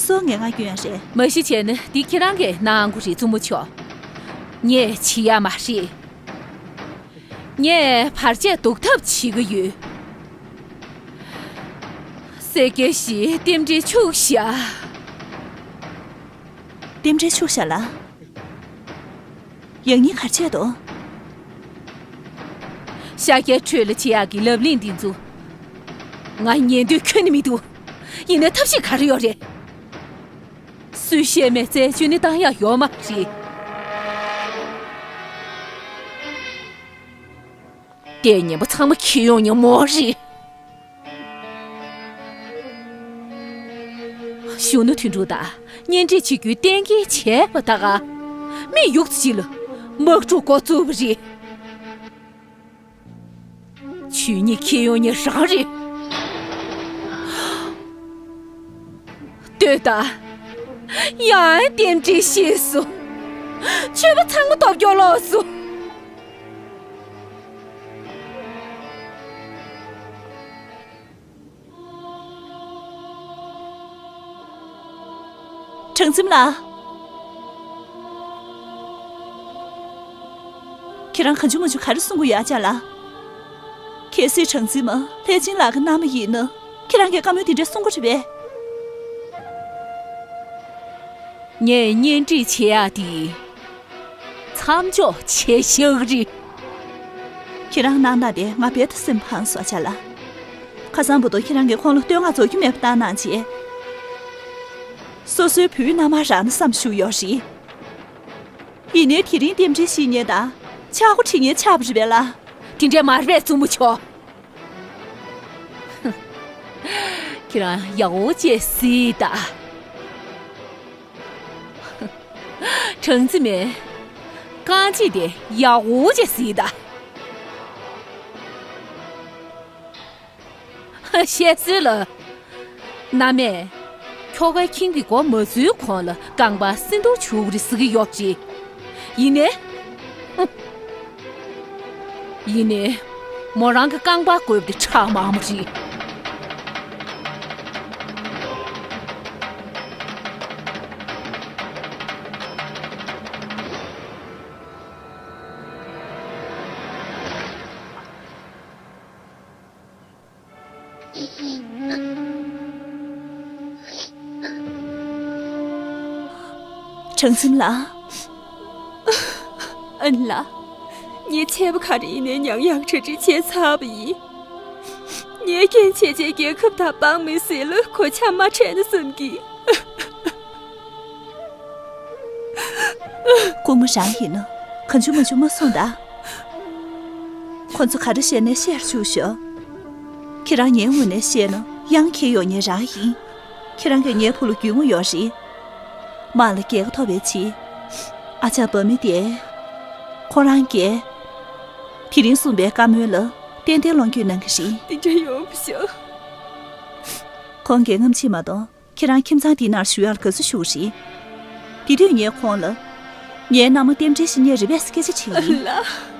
སུའི་ངན་སྔགས་སྐྱོན་ཡ་རེད། མ་གཞི་བྱས་ན་འདི་ཁྱེད་རང་གིས་གནང་དགོས་རེད་བཙུན་མོ་མཆོག་ངས་བྱེད་ཡ་མ་རེད། ངས་བར་ཆད་ཟློག་ཐབས་བྱེད་ཀྱི་ཡོད། སེར་སྐྱ་ཞིག་རྟེན་འབྲེལ་འཆུག་བཞག་རྟེན་འབྲེལ་འཆུག་བཞག་ལ། ཡང་སྙིང་ག་རེ་བྱས་འདུག་ཤཱཀྱའི་ཁྲོད་ལ་བྱེད་ཡག་གི་ལབ་གླེང་འདི་ཚོ། ང་ཉན་འདོད་ཁྱོན་ནས་མི་འདུག་ཡིན་ནའི་ཐབས་ཤེས་ག་རེ་ཡོད་རེད། སུས་བཤད་མེད་རྩད་གཅོད་ནི་བཏང་ཡག་ཡོད་མ་རེད། ལྟས་ངན་པ་ཚང་མ་ཁྱེར་ཡོང་ཉིན་མོ་རེད། གཞོན་ནུ་དོན་གྲུབ་དང་གཉེན་སྒྲིག་བྱེད་རྒྱུའི་གཏན་འཁེལ་བྱས་པ་ད་ག་མི་ཡུག་ཅིག་ལ་དམག་འཁྲུག་འགོ་བཙུགས་པ་རེད། ཆོས་ཉིད་ཁྱེར་ཡོང་ཉིན་རང་རེད། ལྟོས་དང་། ཡང་རྟེན་འབྲེལ་ཤེས་སོང་། ཆོས་པ་ཚང་མ་སྟོབས་སྐྱོ་ལོག་སོང་། གྲངས་འཛིན་ལགས། ཁྱེད་རང་གང་བྱུང་མང་བྱུང་ག་རེ་གསུང་གི་ཡོད་ཨ་ཅག་ལགས། གལ་སྲིད་གྲངས་འཛིན་མ་ལྷས་བྱིན་ལགས་ཀྱི་མནའ་མ་ཡིན་ན་ཁྱེད་རང་གིས་བཀའ་མོལ་དེ་འདྲ་གསུང་གི་རེད་པས། ངས་གཉེན་སྒྲིག་བྱེད་ཡག་དེ། མཚམས་འཇོག་བྱས་བཞག་རེད། ཁྱེད་རང་གནང་སྟངས་དེ་ང་རྦད་དེ་སེམས་ཕངས་སོང་ཨ་ཅག་ལགས། ཁ་སང་བར་དུ་ཁྱེད་རང་གིས་ཁོང་ལ་བསྟོད་བསྔགས་རྫོགས་རྒྱུ་མེད་པ་བཏང་གནང་བྱས། སོ་སོའི་བུའི་མནའ་མར་རག་ན་བསམ་བཞུགས་ཡོད་རེད། ཡིན་ནའི་དེ་རིང་རྟེན་འབྲེལ་བཤིག་མཁན་དང་ཆག་སྒོ་འབྱེད་མཁན་ཆགས་པ་རེད་པས་ལགས། དེ་འདྲས་མ་རེད་པས་བཙུན་མོ་མཆོག་ཁྱེད་རང་ཡག་པོ་བྱས་གཟིགས་དང་། གྲངས་རྩིས་མེད། རྐང་རྗེས་དེ་ཡག་པོ་བྱས་གཟིགས་དང་། བཤད་སྲོལ་ལ། མནའ་མས། ཁྱོ་གའི་ཁྱིམ་གྱི་སྒོ་མ་འཛུལ་གོང་ལ་རྐང་པ་སྲིན་ཐོར་བྱུག་རེད་ཟེར་གྱི་ཡོད་རེད། ཡིན་ནའི། ཧུམ། ཡིན་ནའི། མོ་རང་གི་རྐང་པ་དགོས་པ་དེ་ཁྲག་མང་པོ་རེད། ཁྲང་ཚིམ་ལགས། ཨན་ལགས། ངས་ཆད་པ་ག་རེ་ཡིན་ནའི་མྱང་ཡག་གྲ་སྒྲིག་བྱས་ཚར་བ་ཡིན། ངས་རྐྱེན་བྱས་བྱས་རྒྱལ་ཁབ་དང་འབངས་མི་སེར་ལ་གོད་ཆག་མ་འཕྲད་ན་བསམ་གི། སྐུ་ངོ་རང་ཡིན་ན་གང་བྱུང་མ་བྱུང་མ་གསུངས་དང་། ཁོ་ཚོ་ག་རེ་བཤད་ནའི་བཤད་རུ་བཅུག་ཤོག་ཁྱེད་རང་ངའི་ངོས་ནས་བཤད་ན་གཡང་འཁྱེར་ཡོང་མཁན་རང་ཡིན། ཁྱེད་རང་གིས་ངའི་བུ་ལ་རྒྱུས་མངའ་ཡོད་རེད། མ་ལ་རྒྱལ་ཁ་ཐོབ་པའི་ཆེད། ཨ་ཅག་འབངས་མི་དེས། ཁོ་རང་གིས། དེ་རིང་གསུངས་པའི་བཀའ་མོལ་ལ་ཏན་ཏན་ལོངས་སྤྱོད་གནང་གི་རེད། དེ་འདྲ་ཡོང་བ་ཤོག་ཁོང་གིས་སྔ་ཕྱི་མ་གཏོགས་ཁྱེད་རང་ཁྱིམ་ཚང་འདིའི་ནང་ཞུགས་ཡག་ལ་དགའ་བསུ་ཞུ་གི་རེད། དེ་དུས་ངས་ཁོང་ལ། ངའི་མནའ་མ་རྟེན་འབྲེལ་ཞུ་མཁན་རེད་པས་སྐད་ཆ་དྲིས་པ་ཡིན། ལ།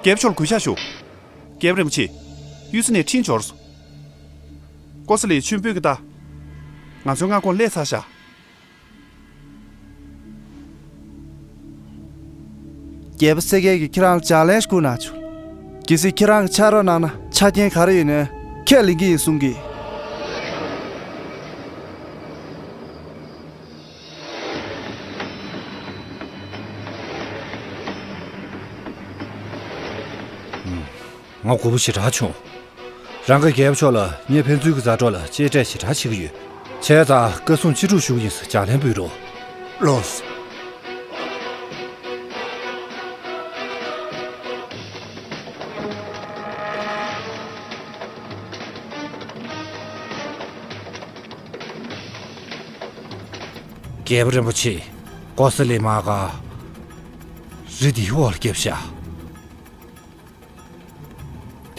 རྒྱལ་པོ་མཆོག་ལ་གུས་ཕྱག་ཞུ། རྒྱལ་པོ་རིན་པོ་ཆེ། གཡུལ་ས་ནས་འཕྲིན་འབྱོར་སོང་། ཀོ་ས་ལི་མཆོད་འབུལ་གྱི་རྟ། ང་ཚོའི་མངའ་ཁོངས་སླེབས་ཚར་ཤག་རྒྱལ་པོ་སེ་གེ་གིས་ཁྱེད་རང་ལ་ལྗགས་ལན་ཞིག་བསྐུར་གནང་བྱུང་། གལ་སྲིད་ཁྱེད་རང་གིས་ཕྱག་རོགས་གནང་ན་ཆ་རྐྱེན་ག་རེ་ཡིན་ནའི་ཁས་ལེན་གྱི་ཡིན་གསུང་གི། ང་མགོ་བོ་ཞེ་དྲག་བྱུང་། རང་གིས་རྒྱལ་པོ་མཆོག་ལ་ངས་ཕན་ཚུན་གྱི་མཛའ་གྲོགས་ལ་གཅེས་སྤྲས་ཞེ་དྲག་བྱེད་ཀྱི་ཡོད། བྱས་ཙང་བཀའ་གསུང་ཅི་སྒྲུབ་ཞུ་གི་ཡིན་ཟེར་ལྗགས་ལན་འབུལ་རོགས། ལགས་སོ། རྒྱལ་པོ་རིན་པོ་ཆེ། ཀོ་ས་ལི་དམག་སྒར་རི་འདིའི་འོག་ལ་བརྒྱབ་ཤག་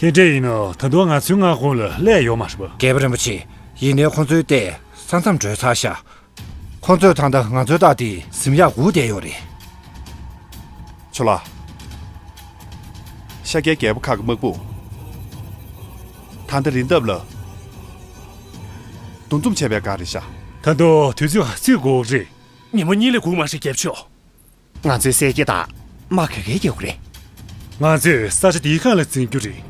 དེ་འདྲ་ཡིན་ན་ད་དུང་ང་ཚོའི་མངའ་ཁོངས་ལ་སླེབས་ཡོད་མ་རེད་པ། རྒྱལ་པོ་རིན་པོ་ཆེ། ཡིན་ནའི་ཁོ་ཚོའི་རྟས་ས་མཚམས་བགྲོད་ཚར་ཤག་ཁོ་ཚོས་ད་ལྟ་ང་ཚོའི་རྟ་དེ་ཟིན་ཡག་སྒུག་བསྡད་ཡོད་རེད། ཆོ་ལགས། ཤཱཀྱའི་རྒྱལ་པོ་ཁག་གི་དམག་དཔུང་། ད་ལྟ་རི་འདབས་ལ་འདུ་འཛོམས་བྱས་པའི་སྒང་རེད་ཤག་ད་དུང་དུས་ཚོད་ག་ཚོད་འགོར་གི་རེད། ཉི་མ་གཉིས་ལས་འགོར་མ་རེད་རྒྱལ་པོ་མཆོག་ང་ཚོའི་གསེར་སྐྱེས་དང་དམག་ག་གེ་རྒྱག་གི་རེད། ང་ཚོས་ས་ཆ་དེའི་སྒང་ལ་འཛིང་རྒྱུ་རེད།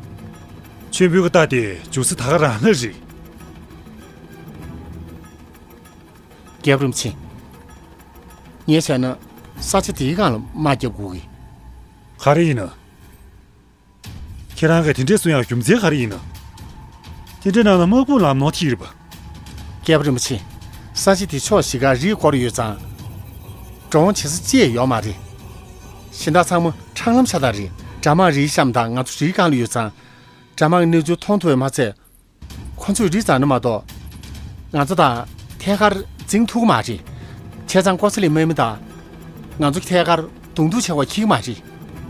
མཆོད་འབུལ་གྱི་རྟ་དེ་འཇུག་ས་ད་ག་རང་ལ་རེད། རྒྱལ་པོ་རིན་པོ་ཆེ། ངས་བྱས་ན་ས་ཆ་དེའི་སྒང་ལ་དམག་རྒྱབ་དགོས་ཀྱི། ག་རེ་ཡིན་ན། ཁྱེད་རང་གིས་དེ་འདྲས་གསུང་ཡག་རྒྱུ་མཚན་ག་རེ་ཡིན་ན། དེ་འདྲས་གནང་ན་དམག་དཔུང་ལམ་ནོར་ཐེབས་རེད་པ། རྒྱལ་པོ་རིན་པོ་ཆེ། ས་ཆ་དེ་ཕྱོགས་བཞི་ཀ་རིས་བསྐོར་ཡོད་ཙང་། འགྲོ་འོང་བྱེད་ས་ཅི་ཡང་ཡོད་མ་རེད། གཞན་དག་ཚང་མ་འཕྲང་ལམ་ཆ་ཚང་རེད། དགྲ་དམག་རིའི་གཤམ་དང་ང་ཚོ་རིའི་སྒང་ལ་ཡོད་ཙང་། དགྲ་དམག་གི་གནས་ཚུལ་མཐོང་ཐུབ་པ་མ་ཚད། ཁོ་ཚོས་རི་འཛེགས་ན་མ་གཏོགས། ང་ཚོ་དང་ཐད་ཀར་འཛིང་ཐུབ་ཀྱི་མ་རེད། བྱས་ཙང་ཀོ་ས་ལི་དམག་མི་དང་། ང་ཚོ་གིས་ཐད་ཀར་གདོང་ཐུག་བྱེད་དགོས་ཀྱི་མ་རེད།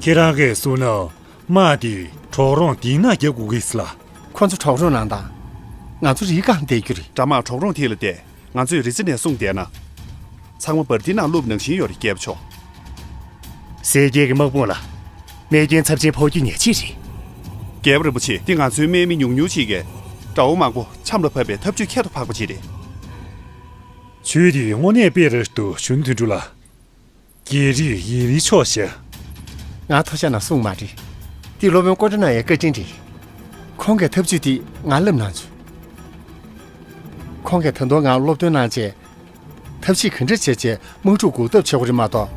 ཁྱེད་རང་གིས་གསུངས་ན་དམག་དེ་གྲོག་རོང་དེའི་ནང་རྒྱག་དགོས་ཀྱི་ཟེར་ལ། ཁོ་ཚོ་གྲོག་རོང་ནང་དང་། ང་ཚོ་རིའི་སྒང་བསྡད་རྒྱུ་རེད། དགྲ་དམག་གྲོག་རོང་དེ་ལ་བསྡད། ང་ཚོས་རི་རྩེ་ནས་སྲུང་བསྡད་ན། ཚང་མ་འབར་མདེལ་ནང་བླུགས་ནང་བཞིན་ཡོད་རེད་རྒྱལ་པོ་མཆོག་སེར་སྐྱའི་དམག་དཔུང་ལ་རྨས་སྐྱོན་ཚབས་ཆེན་ཕོག་རྒྱུ་ཉག་གཅིག་རེད། རྒྱལ་པོ་རིན་པོ་ཆེ། འདི་ང་ཚོའི་དམག་མི་ཉུང་ཉུང་ཅིག་གིས་དགྲ་བོ་མང་པོ་ཆམ་ལ་ཕབ་པའི་ཐབས་ཇུས་ཁྱད་དུ་འཕགས་པ་ཅིག་རེད། ཆོས་འདི་དངོས་གནས་དཔེ་རེད་འདུག་གཞོན་ནུ་དོན་གྲུབ་ལགས། རྒྱལ་རིགས་ཡིན་རིགས་ཆོག་ཤག་ང་ཐོ་ཤ་ན་གསུངས་མ་རེད། འདི་སློབ་དཔོན་ཀོ་ཏྲ་ན་ཡའི་བཀའ་དྲིན་རེད། ཁོང་གིས་ཐབས་ཇུས་འདི་ང་བསླབས་གནང་བྱུང་། ཁོང་གིས་ད་དུང་ང་སློབ་སྟོན་གནང་བྱས། ཐབས་ཤེས་ག་འདྲ་བྱས་བྱས་དམག་འཁྲུག་འགོག་ཐབས་བྱེད་དགོས་རེད་མ་གཏོགས།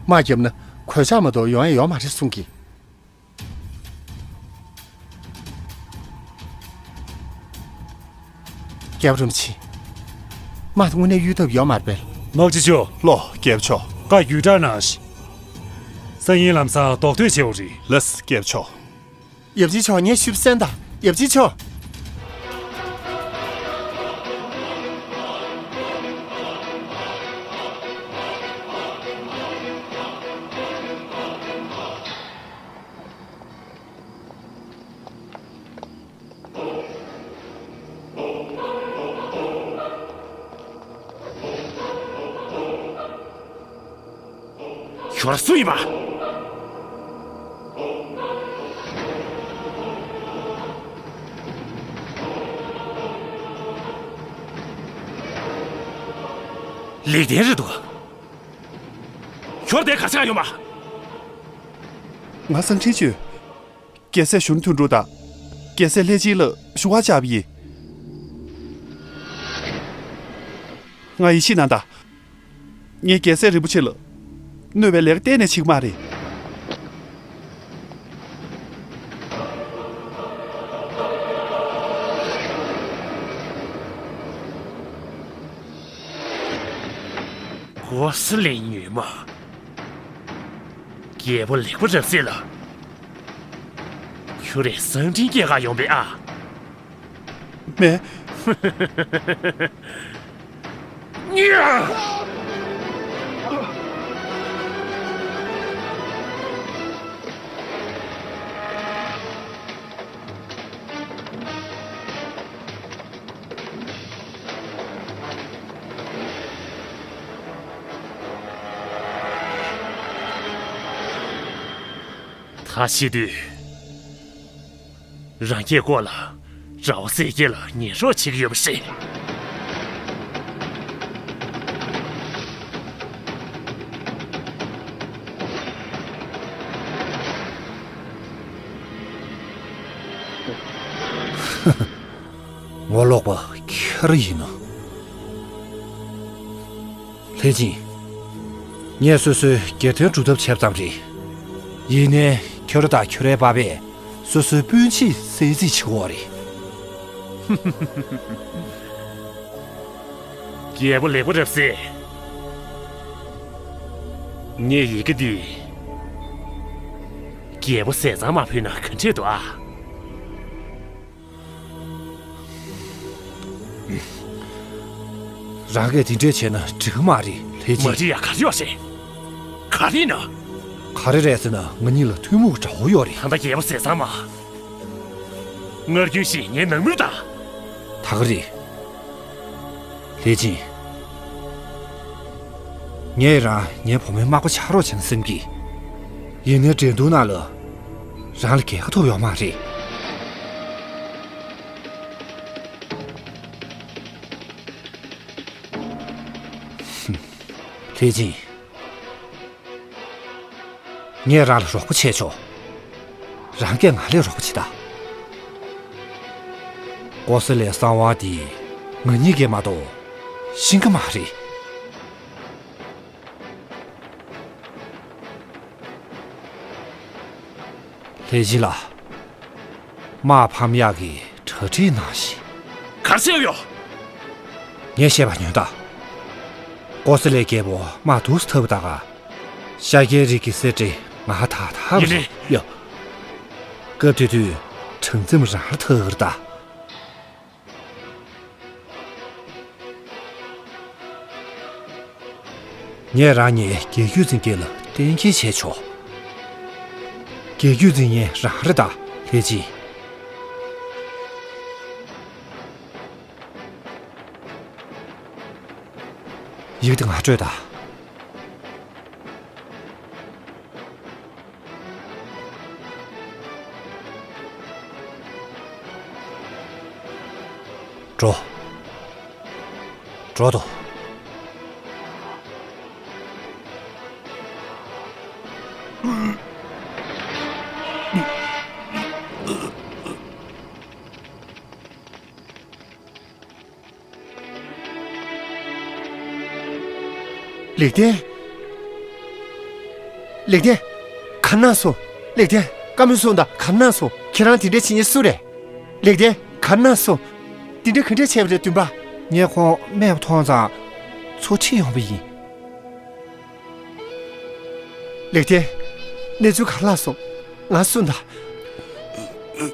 དམག་བརྒྱབ་ན་གོད་ཆག་མ་གཏོགས་ཡོང་ཡ་ཡོད་མ་རེད་གསུང་གི། རྒྱལ་པོ་རིན་པོ་ཆེ། དམག་དེ་དངོས་གནས་གཡུལ་ཐབས་ཡོད་མ་རེད་པས། དམག་སྤྱི་མཆོག་ལོ། རྒྱལ་པོ་མཆོག་བཀའ་བརྒྱུད་བསྒྲགས་གནང་ཞིག་སང་ཉིན་ལམ་སང་རྡོག་ཐོན་བྱེད་དགོས་རེད། ལགས་སོ་རྒྱལ་པོ་མཆོག་ཡབ་ཆེན་མཆོག་ངས་ཞུ་གསན་དང་། ཡབ་ཆེན་མཆོག་བར་སུ་ཡིན་པ། ལེགས་ལྡན་རེད་འདུག་ཁྱོད་དེ་ག་ཆགས་ཡོད་མ། ང་གསང་འཕྲིན་བཅོལ། རྒྱལ་སྲས་གཞོན་ནུ་དོན་གྲུབ་དང་། རྒྱལ་སྲས་ལྷས་སྦྱིན་ལ་ཞུ་བ་བཅར་བ་ཡིན། ང་ཡིད་ཆེས་གནང་དང་། ངས་རྒྱལ་སྲས་རིན་པོ་ཆེ་ལ་གནོད་པའི་ལས་ཀ་གཏན་ནས་བྱེད་ཀྱི་མ་རེད། ཀོ་ས་ལའི་ཉུལ་མ། རྒྱལ་པོ་ལེགས་པོ་རབ་གསལ་ལ། ཁྱོད་རའི་གསང་འཕྲིན་སྐྱེལ་ག་ཡོང་པས་ཨ། མེད། ད་བཤད་དུས། རང་སྐྱེས་སྐོར་ལ་དགྲ་བོ་གསལ་རྒྱལ་ལ་ཉེས་རོགས་བྱེད་ཀྱི་ཡོད་པ་རེད། ངོ་ལོག་པ་ཁྱེད་རང་ཡིན་ནོ། ལྷས་སྦྱིན། ངས་སོ་སོའི་སྒེར་དོན་སྒྲུབ་ཐབས་བྱས་པ་ཙམ་རེད། ཡིན་ནའི་ཁྱོད་རང་དང་ཁྱོད་རའི་པ་ཕས་སོ་སོའི་སྤུན་མཆེད་བསད་རྩིས་བྱེད་ཀྱི་ཡོད་རེད། རྒྱལ་པོ་ལེགས་པོ་རབ་གསལ། ངས་ཡི་གེ་འདི་རྒྱལ་པོ་ཟས་གཙང་མར་ཕུལ་ན་ག་འདྲས་འདུག་ཨ། རང་གིས་དེ་འདྲས་བྱས་ན་འགྲིག་གི་མ་རེད་ལྷས་སྦྱིན། མ་འགྲིག་ཡ་ག་རེ་ཡོད་རེད། ག་རེ་ཡིན་ན། ག་རེ་རེད་ཟེར་ན་ང་གཉིས་ལ་ཐུན་མོང་གི་དགྲ་བོ་ཡོད་རེད། ད་ལྟ་རྒྱལ་པོ་ཟས་གཙང་མ། སྔར་རྒྱུན་བཞིན་ངའི་ནང་མི་དང་། ད་ག་རེད། ལྷས་སྦྱིན། ངས་རང་ངའི་བུ་མོའི་མག་པ་ཆགས་རོགས་བྱས་ན་བསམ་གྱི། ཡིན་ནའི་འགྲན་བསྡུར་ནང་ལ་རང་ལ་རྒྱལ་ཁ་ཐོབ་ཡོད་མ་རེད། ལྷས་སྦྱིན། ངས་རང་ལ་རོགས་པ་བྱས་ཆོག་རང་གིས་ང་ལ་རོགས་པ་བྱེད་དང་། ཀོ་ས་ལའི་གསང་བ་འདི་ང་གཉིས་ཀས་མ་གཏོགས་ཤེས་ཀྱི་མ་རེད། ལྷས་སྦྱིན་ལགས། དམག་ཕམ་ཡག་གི་གྲ་སྒྲིག་གནང་ཞིག་ག་རེ་བྱས་ཡོད། ངས་བཤད་པ་ཉོན་དང་། ཀོ་ས་ལའི་རྒྱལ་པོ་དམག་སྡུག་ཙམ་འཐབ་པ་ད་ག་ཤཱཀྱའི་རིགས་ཀྱི་གསེར་ཁྲི་ང་ད་ཐབས་ཡིན་ནའི། ཡ། སྐབས་དེ་དུས་གྲངས་འཛོམས་རང་ལ་ཐུག་གི་རེད་ད། ངས་རང་ཉིད་རྒྱལ་བརྒྱུད་འཛིན་མཁན་ལ་གཏན་འཁེལ་བྱས་ཆོག་རྒྱལ་བརྒྱུད་འཛིན་མཁན་རང་རེད་ད་ལྷས་སྦྱིན། ཡིག་དེ་ང་སྤྲོད་དང་། འགྲོ། འགྲོ་དོ། ལེགས་ལྡན། ལེགས་ལྡན། ག་རེ་གནང་སོང་། ལེགས་ལྡན། བཀའ་མོལ་གསུངས་དང་། ག་རེ་གནང་སོང་། ཁྱེད་རང་དེ་འདྲ་བྱེད་མཁན་སུ་རེད། ལེགས་ལྡན། ག་རེ་གནང་སོང་། དེ་འདྲ་ག་འདྲ་བྱས་པ་རེད་བདུན་པ། ངས་ཁོང་རྨས་པ་མཐོང་ཙང་ཚུར་ཁྲིད་ཡོང་བ་ཡིན། ལེགས་ལྡན། གནས་ཚུལ་ག་རེ་ལྷག་སོང་། ང་གསུངས་དང་།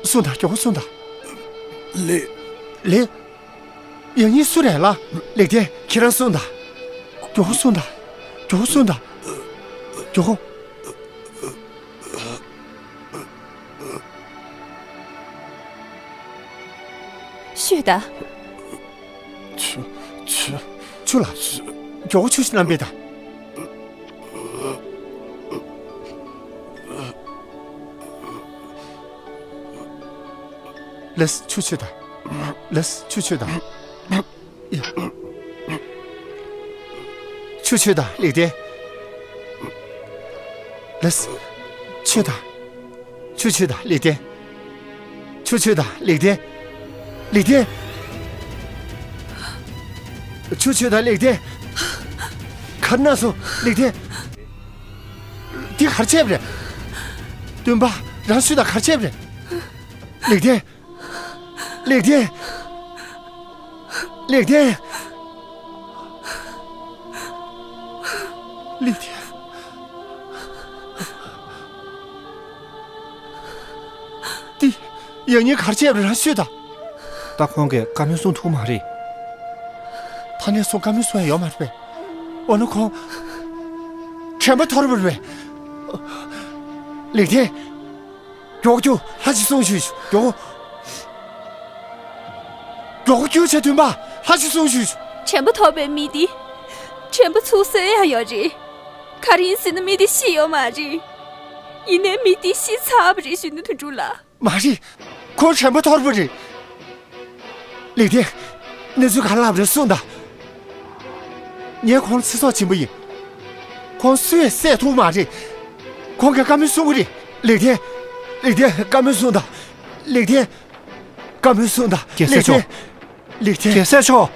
གསུངས་དང་། མགྱོགས་པོ་གསུངས་དང་། ལེགས། ལེགས། ཡང་སྙིང་སུ་རེད་ལ། ལེགས་ལྡན། ཁྱེད་རང་གསུངས་དང་། མགྱོགས་པོ་གསུངས་དང་། མགྱོགས་པོ་གསུངས་དང་། མགྱོགས་པོ། ཤོད་དང་། ཆུ། ཆུ། ཆུ་ལ། མགྱོགས་པོ་ཆུ་ཞིག་བླངས་པས་དང་། ལགས་སོ། ཆུ་མཆོད་དང་། ལགས་སོ། ཆུ་མཆོད་དང་། ཡ། ཆུ་མཆོད་དང་། ལེགས་ལྡན། ལགས་སོ། མཆོད་དང་། ཆུ་མཆོད་དང་། ལེགས་ལྡན། ཆུ་མཆོད་དང་། ལེགས་ལྡན། ལེགས་ལྡན། ཆུ་མཆོད་དང་། ལེགས་ལྡན། ག་རེ་ན་སོང་། ལེགས་ལྡན། འདི་ག་རེ་བྱས་པ་རེད། སྟོན་པ། རང་མཆོད་དང་། ག་རེ་བྱས་པ་རེད། ལེགས་ལྡན། ལེགས་ལྡན། ལེགས་ལྡན། ལེགས་ལྡན། འདི་ཡང་སྙིང་ག་རེ་བྱས་པ་རེད། རང་ཤོད་དང་། ད་ཁོང་གིས་བཀའ་མོལ་གསུང་ཐུབ་མ་རེད། ད་ནས་བཟུང་བཀའ་མོལ་གསུང་ཡ་ཡོད་མ་རེད་པས། འོ་ན་ཁོང་དྲན་པ་ཐོར་བ་རེད་པས། ལེགས་ལྡན། མགྱོགས་རྒྱུགས། ལྷ་ཅིག་གསུང་ཞུས་ཤོག་མགྱོགས། མགྱོགས་རྒྱུགས་བྱས། སྟོན་པ། ལྷ་ཅིག་གསུང་ཞུས་ཤོག་དྲན་པ་ཐོར་བའི་མི་འདི། དྲན་པ་ཚུར་གསོ་ཡ་ཡོད་རེད། ག་རེ་ཡིན་ཟེར་ན་མི་འདི་ཤི་ཡོད་མ་རེད། ཡིན་ནའི་མི་འདི་ཤི་ཚར་བ་རེད། གཞོན་ནུ་དོན་གྲུབ་ལགས། མ་རེད། ཁོ་དྲན་པ་ཐོར་བ་རེད། ལེགས་ལྡན། གནས་ཚུལ་ག་རེ་ལབ་རེད། གསུངས་དང་། ངས་ཁོང་ཚེ་སྲོག་སྦྱིན་པ་ཡིན། ཁོང་སུས་བསད་ཐུབ་མ་རེད། ཁོང་གིས་བཀའ་མོལ་གསུང་གི་རེད། ལེགས་ལྡན། ལེགས་ལྡན། བཀའ་མོལ་གསུངས་དང་། ལེགས་ལྡན། བཀའ་མོལ་གསུངས་དང་། རྒྱལ་སྲས་མཆོག་ལེགས་ལྡན། རྒྱལ་སྲས་མཆོག་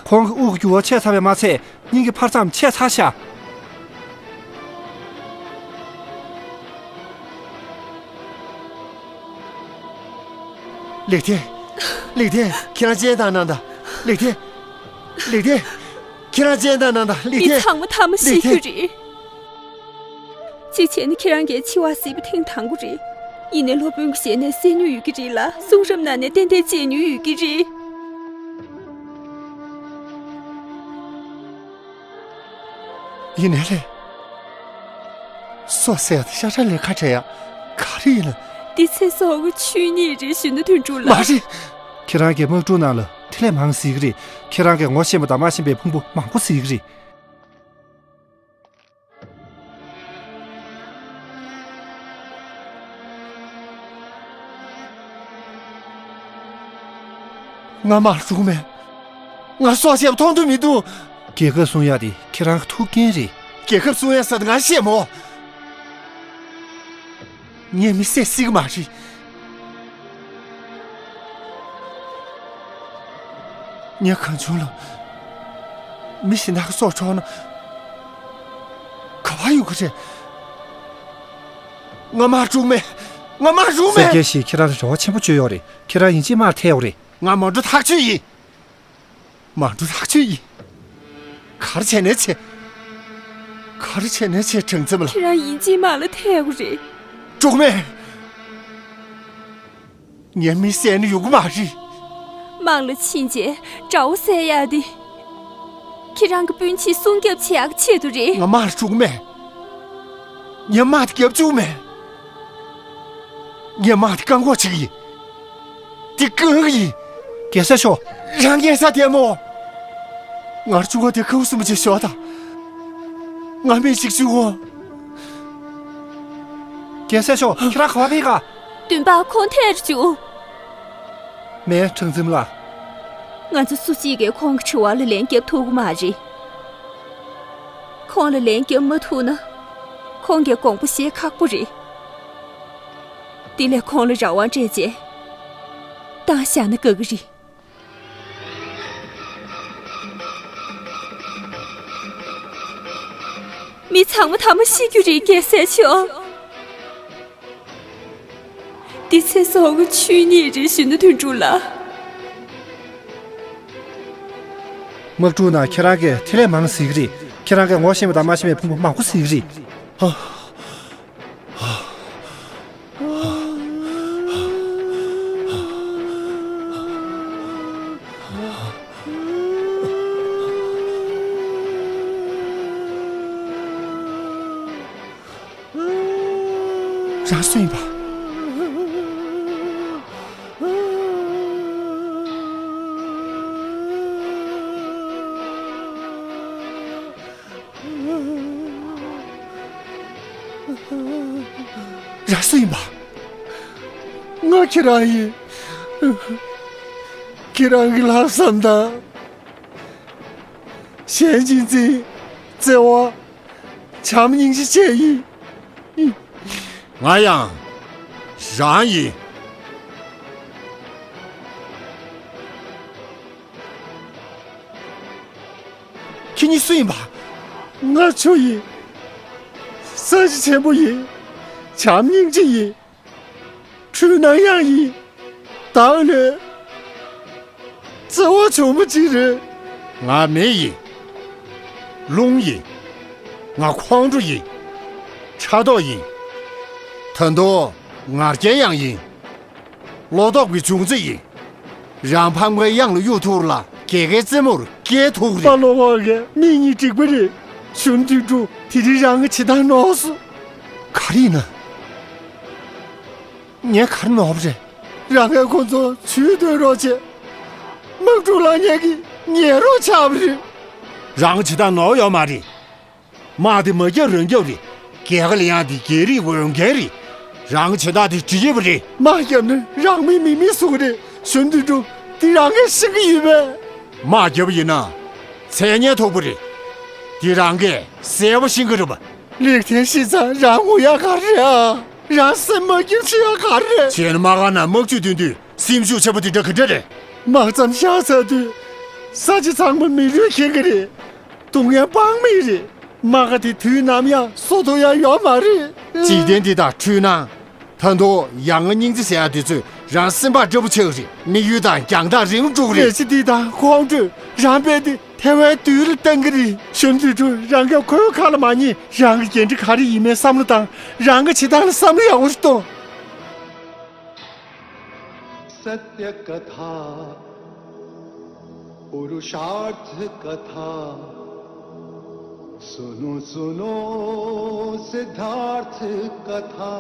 ཁོང་གི་དབུགས་ཀྱི་རྒྱུ་བ་ཆད་ཚར་བས་མ་ཚད། སྙིང་གི་འཕར་མཚམས་ཆད་ཚར་ཤག་ལེགས་ལྡན། ལེགས་ལྡན། ཁྱེད་རང་སྤྱན་དྲངས་གནང་དང་། ལེགས་ལྡན། ལེགས་ལྡན། ཁྱེད་རང་སྤྱན་དྲངས་གནང་དང་། ལེགས་ལྡན། མི་ཚང་མ་ཐ་མ་ཤི་རྒྱུ་རེད། གཅིག་བྱས་ན་ཁྱེད་རང་གིས་འཆི་བ་གཟིགས་པ་ཐེངས་དང་པོ་རེད། ཡིན་ནའི་སློབ་དཔོན་གྱི་ཞལ་ནས་གསན་མྱོང་ཡོད་ཀྱི་རེད་ལ། གསུང་རབ་ནང་ནས་ཏན་ཏན་མཇལ་མྱོང་ཡོད་ཀྱི་རེད། ཡིན་ནའི་ལས། སྲོག་བསད་ཡ་དེ་ཤ་ཁྲག་ལས་ཁ་བྲལ་ཡ་ག་རེ་ཡིན་ན། འདི་ཚེ་སྲོག་གི་ཆོས་ཉིད་རེད། གཞོན་ནུ་དོན་གྲུབ་ལགས། མ་རེད། ཁྱེད་རང་གིས་དམག་འཁྲུག་ནང་ལ་དེ་ལས་མང་གཟིགས་ཀྱི་རེད། ཁྱེད་རང་གིས་ངོ་ཤེས་པ་དང་མ་ཤེས་པའི་ཕུང་པོ་མང་པོ་གཟིགས་ཀྱི་རེད། ང་དམག་འཁྲུག་མེད། ང་སྲོག་བཅད་པ་མཐོང་དུ་མི་འདུག་རྒྱལ་ཁབ་སྲུང་ཡག་དེ་ཁྱེད་རང་གི་ཐུགས་འགན་རེད། རྒྱལ་ཁབ་སྲུང་ཡག་ཟེར་དེ་ང་ཤེས་མོ། ངས་མི་བསད་སྲིད་ཀྱི་མ་རེད། ངས་གང་བྱུང་ལ་མི་གཞན་དག་གི་སྲོག་འཕྲོག་ན་ག་པར་ཡོང་གི་རེད། ང་དམག་འཁྲུག་མེད། ང་དམག་འཁྲུག་མེད། སེར་སྐྱ་ཞིག་ཁྱེད་རང་ལ་རེ་བ་ཆེན་པོ་བཅོལ་ཡོད་རེད། ཁྱེད་རང་ཡིན་གཅིག་དམག་ལ་ཐད་ཡོད་རེད། ང་མ་འགྲོ་ཐག་ཆོད་ཡིན། མ་འགྲོ་ཐག་ཆོད་ཡིན། ག་རེ་བྱས་ནས་བྱེད། ག་རེ་བྱས་ནས་བྱེད། དྲང་ཚིམ་ལ། ཁྱེད་རང་ཡིན་གཅིག་དམག་ལ་ཐད་དགོས་རེད། འགྲོ་གི་མེད། ངས་མི་བསད་ན་ཡོང་གི་མ་རེད། དམག་ལ་ཕྱིན་རྗེས་དགྲ་བོ་བསད་ཡག་དེ། ཁྱེད་རང་གི་སྤུན་མཆེད་སྲུང་སྐྱོབ་བྱེད་ཡག་ཆེད་དུ་རེད། ང་དམག་ལ་འགྲོ་གི་མེད། ངས་དམག་དེ་རྒྱབ་བཅུག་མེད། ངས་དམག་དེ་བཀག་འགོག་བྱེད་ཀྱི་ཡིན། དེ་བཀག་གི་ཡིན། རྒྱལ་སྲས་མཆོག་རང་ངན་ས་དེ་མོ། ངར་བཅུག་གོ་དེ་ཁུ་སུམ་ཅེ་ཤོག་དང་། ང་མི་གཅིག་བཅུག་གོ། རྒྱལ་སྲས་མཆོག་ཁྱེད་རང་ག་པར་ཕེབས་ག་སྟོན་པ་ཁོང་ཐད་རུ་བཅུག་མེད། དྲང་ཚིམ་ལ། ང་ཚོ་སུ་གཅིག་གིས་ཁོང་གི་དྲི་བ་ལ་ལན་རྒྱབ་ཐུབ་གི་མ་རེད། ཁོང་ལ་ལན་རྒྱབ་མ་ཐུབ་ན། ཁོང་གིས་དགོངས་པ་བཞེས་ཁག་པོ་རེད། དེ་ལས་ཁོང་ལ་རང་དབང་སྤྲད་རྗེས། བཏང་བཞག་ན་དགའ་གི་རེད། མི་ཚང་མ་ཐ་མ་ཤི་རྒྱུ་རེད། རྒྱལ་སྲས་མཆོག་འདི་ཚེ་སྲོག་གི་ཆོས་ཉིད་རེད། གཞོན་ནུ་དོན་གྲུབ་ལགས། དམག་འཁྲུག་ནང་ཁྱེད་རང་གིས་དེ་ལས་མང་གཟིགས་ཀྱི་རེད། ཁྱེད་རང་གིས་ངོ་ཤེས་པ་དང་མ་ཤེས་པའི་ཕུང་པོ་མང་པོ་གཟིགས་ཀྱི་རེད། རང་སུ་ཡིན་པ། རང་སུ་ཡིན་པ། ང་ཁྱེད་རང་ཡིན། ཁྱེད་རང་གི་ལྷག་བསམ་དང་། གཞན་གཅེས་འཛིན། བརྩེ་བ། བྱམས་སྙིང་རྗེ་བཅས་ཡིན། ང་ཡང་རང་ཡིན། ཁྱེད་གཉིས་སུ་ཡིན་པ། ང་ཆུ་ཡིན། ས་གཞི་ཆེན་པོ་ཡིན། བྱམས་སྙིང་རྗེ་ཡིན། འཁྲུལ་སྣང་ཡང་ཡིན། བདག་ལས་བརྩེ་བ་བྱུང་བ་ཅིག་རེད། ང་མེ་ཡིན། རླུང་ཡིན། ང་ཁོང་ཁྲོ་ཡིན། ཕྲག་དོག་ཡིན། ད་དུང་ང་རྒྱལ་ཡང་ཡིན། བློ་ལྡོག་པའི་འབྱུང་རྩི་ཡིན། རང་ཕམ་ཁའི་གཡང་ལ་གཡུག་ཐུག་ལ་རྒྱལ་ཁའི་རྩེ་མོར་སྐྱེལ་ཐུག་པ་རེད། བློ་དབང་གིས་མིག་གཉིས་འགྲིག་པ་རེད། གཞོན་དུས་འགྲོ་དེ་རིང་རང་གི་བྱེད་སྟངས་ནོར་སོང་། ག་རེ་ཡིན་ན། ངས་ག་རེ་ནོར་བ་རེད། རང་གིས་ཁོ་ཚོ་ཇུས་གཏོང་རོགས་བྱས། དམག་འཁྲུག་ལངས་མཁན་གྱི་ཉེན་རོགས་ཆགས་པ་རེད། རང་གི་བྱེད་སྟངས་ནོར་ཡོད་མ་རེད། དམག་དེ་མ་བརྒྱབ་རང་བརྒྱབ་རེད། རྒྱལ་ཁ་ལེན་ཡག་དེ་རྒྱལ་རིགས་འོས་འགན་རེད། རང་གི་བྱེད་སྟངས་དེ་འགྲིག་གི་མ་རེད། དམག་བརྒྱབ་ན་རང་མིང་མིག་མིག་བཟོ་གི་རེད། གཞོན་དུས་འགྲོ་འདི་རང་གིས་ཤེས་ཀྱི་ཡོད་པས། དམག་བརྒྱབ་པ་ཡིན་ན་མཚན་སྙན་ཐོབ་པ་རེད། འདི་རང་གིས་གསལ་པོ་ཤེས་ཀྱི་རེད་པ། ལེགས་ཐན་ཤེས་ཙང་རང་ངུ་ཡག་ག་རེ་རེད་ཨ། རང་སེམས་མ་སྐྱིད་བྱེད་ཡག་ག་རེ་རེད། བྱས་ན་དམག་སྒར་ནང་དམག་ཇུས་འདོན་དུས་སེམས་ཤུགས་ཆེན་པོ་དེ་འདྲ་ག་འདྲ་རེད། དམག་མཚམས་བཞག་ཚར་དུས་ས་ཆ་ཚང་མ་མི་རུས་ཁེངས་ཀྱི་རེད། སྡུག་བསྔལ་དཔག་མེད་རེད། དམག་སྒར་དེ་དུས་ནམ་ཡང་བཟོ་ཐུབ་ཡག་ཡོད་མ་རེད། འཇིག་རྟེན་འདི་དང་འཁྲུལ་སྣང་། ད་དུང་ཡ་ང་སྙིང་རྗེ་ཟེར་ཡག་དེ་ཚོས་རང་སེམས་པ་སྐྲག་པོ་ཆགས་ཀྱི་རེད། དམིགས་ཡུལ་དང་རྒྱང་ཐག་རིང་པོ་འགྲོ་གི་རེད། ལས་བྱེད་འདི་དང་ཁོང་ཁྲོས་རང་དཔེ་དེ་ཐལ་བའི་རྡུལ་ལ་བཏང་གི་རེད། གཞོན་དུས་འགྲོ་རང་གིས་ཁོའི་ཁ་ལ་མ་ཉན། རང་གི་འགན་འཁྲི་ག་རེ་ཡིན་མིན་བསམ་བློ་བཏང་། རང་གི་བྱེད་སྟངས་ལ་བསམ་བློ་ཡག་པོ་ཞིག་གཏོང་། सत्य कथा पुरुषार्थ कथा सुनो सुनो सिद्धार्थ कथा।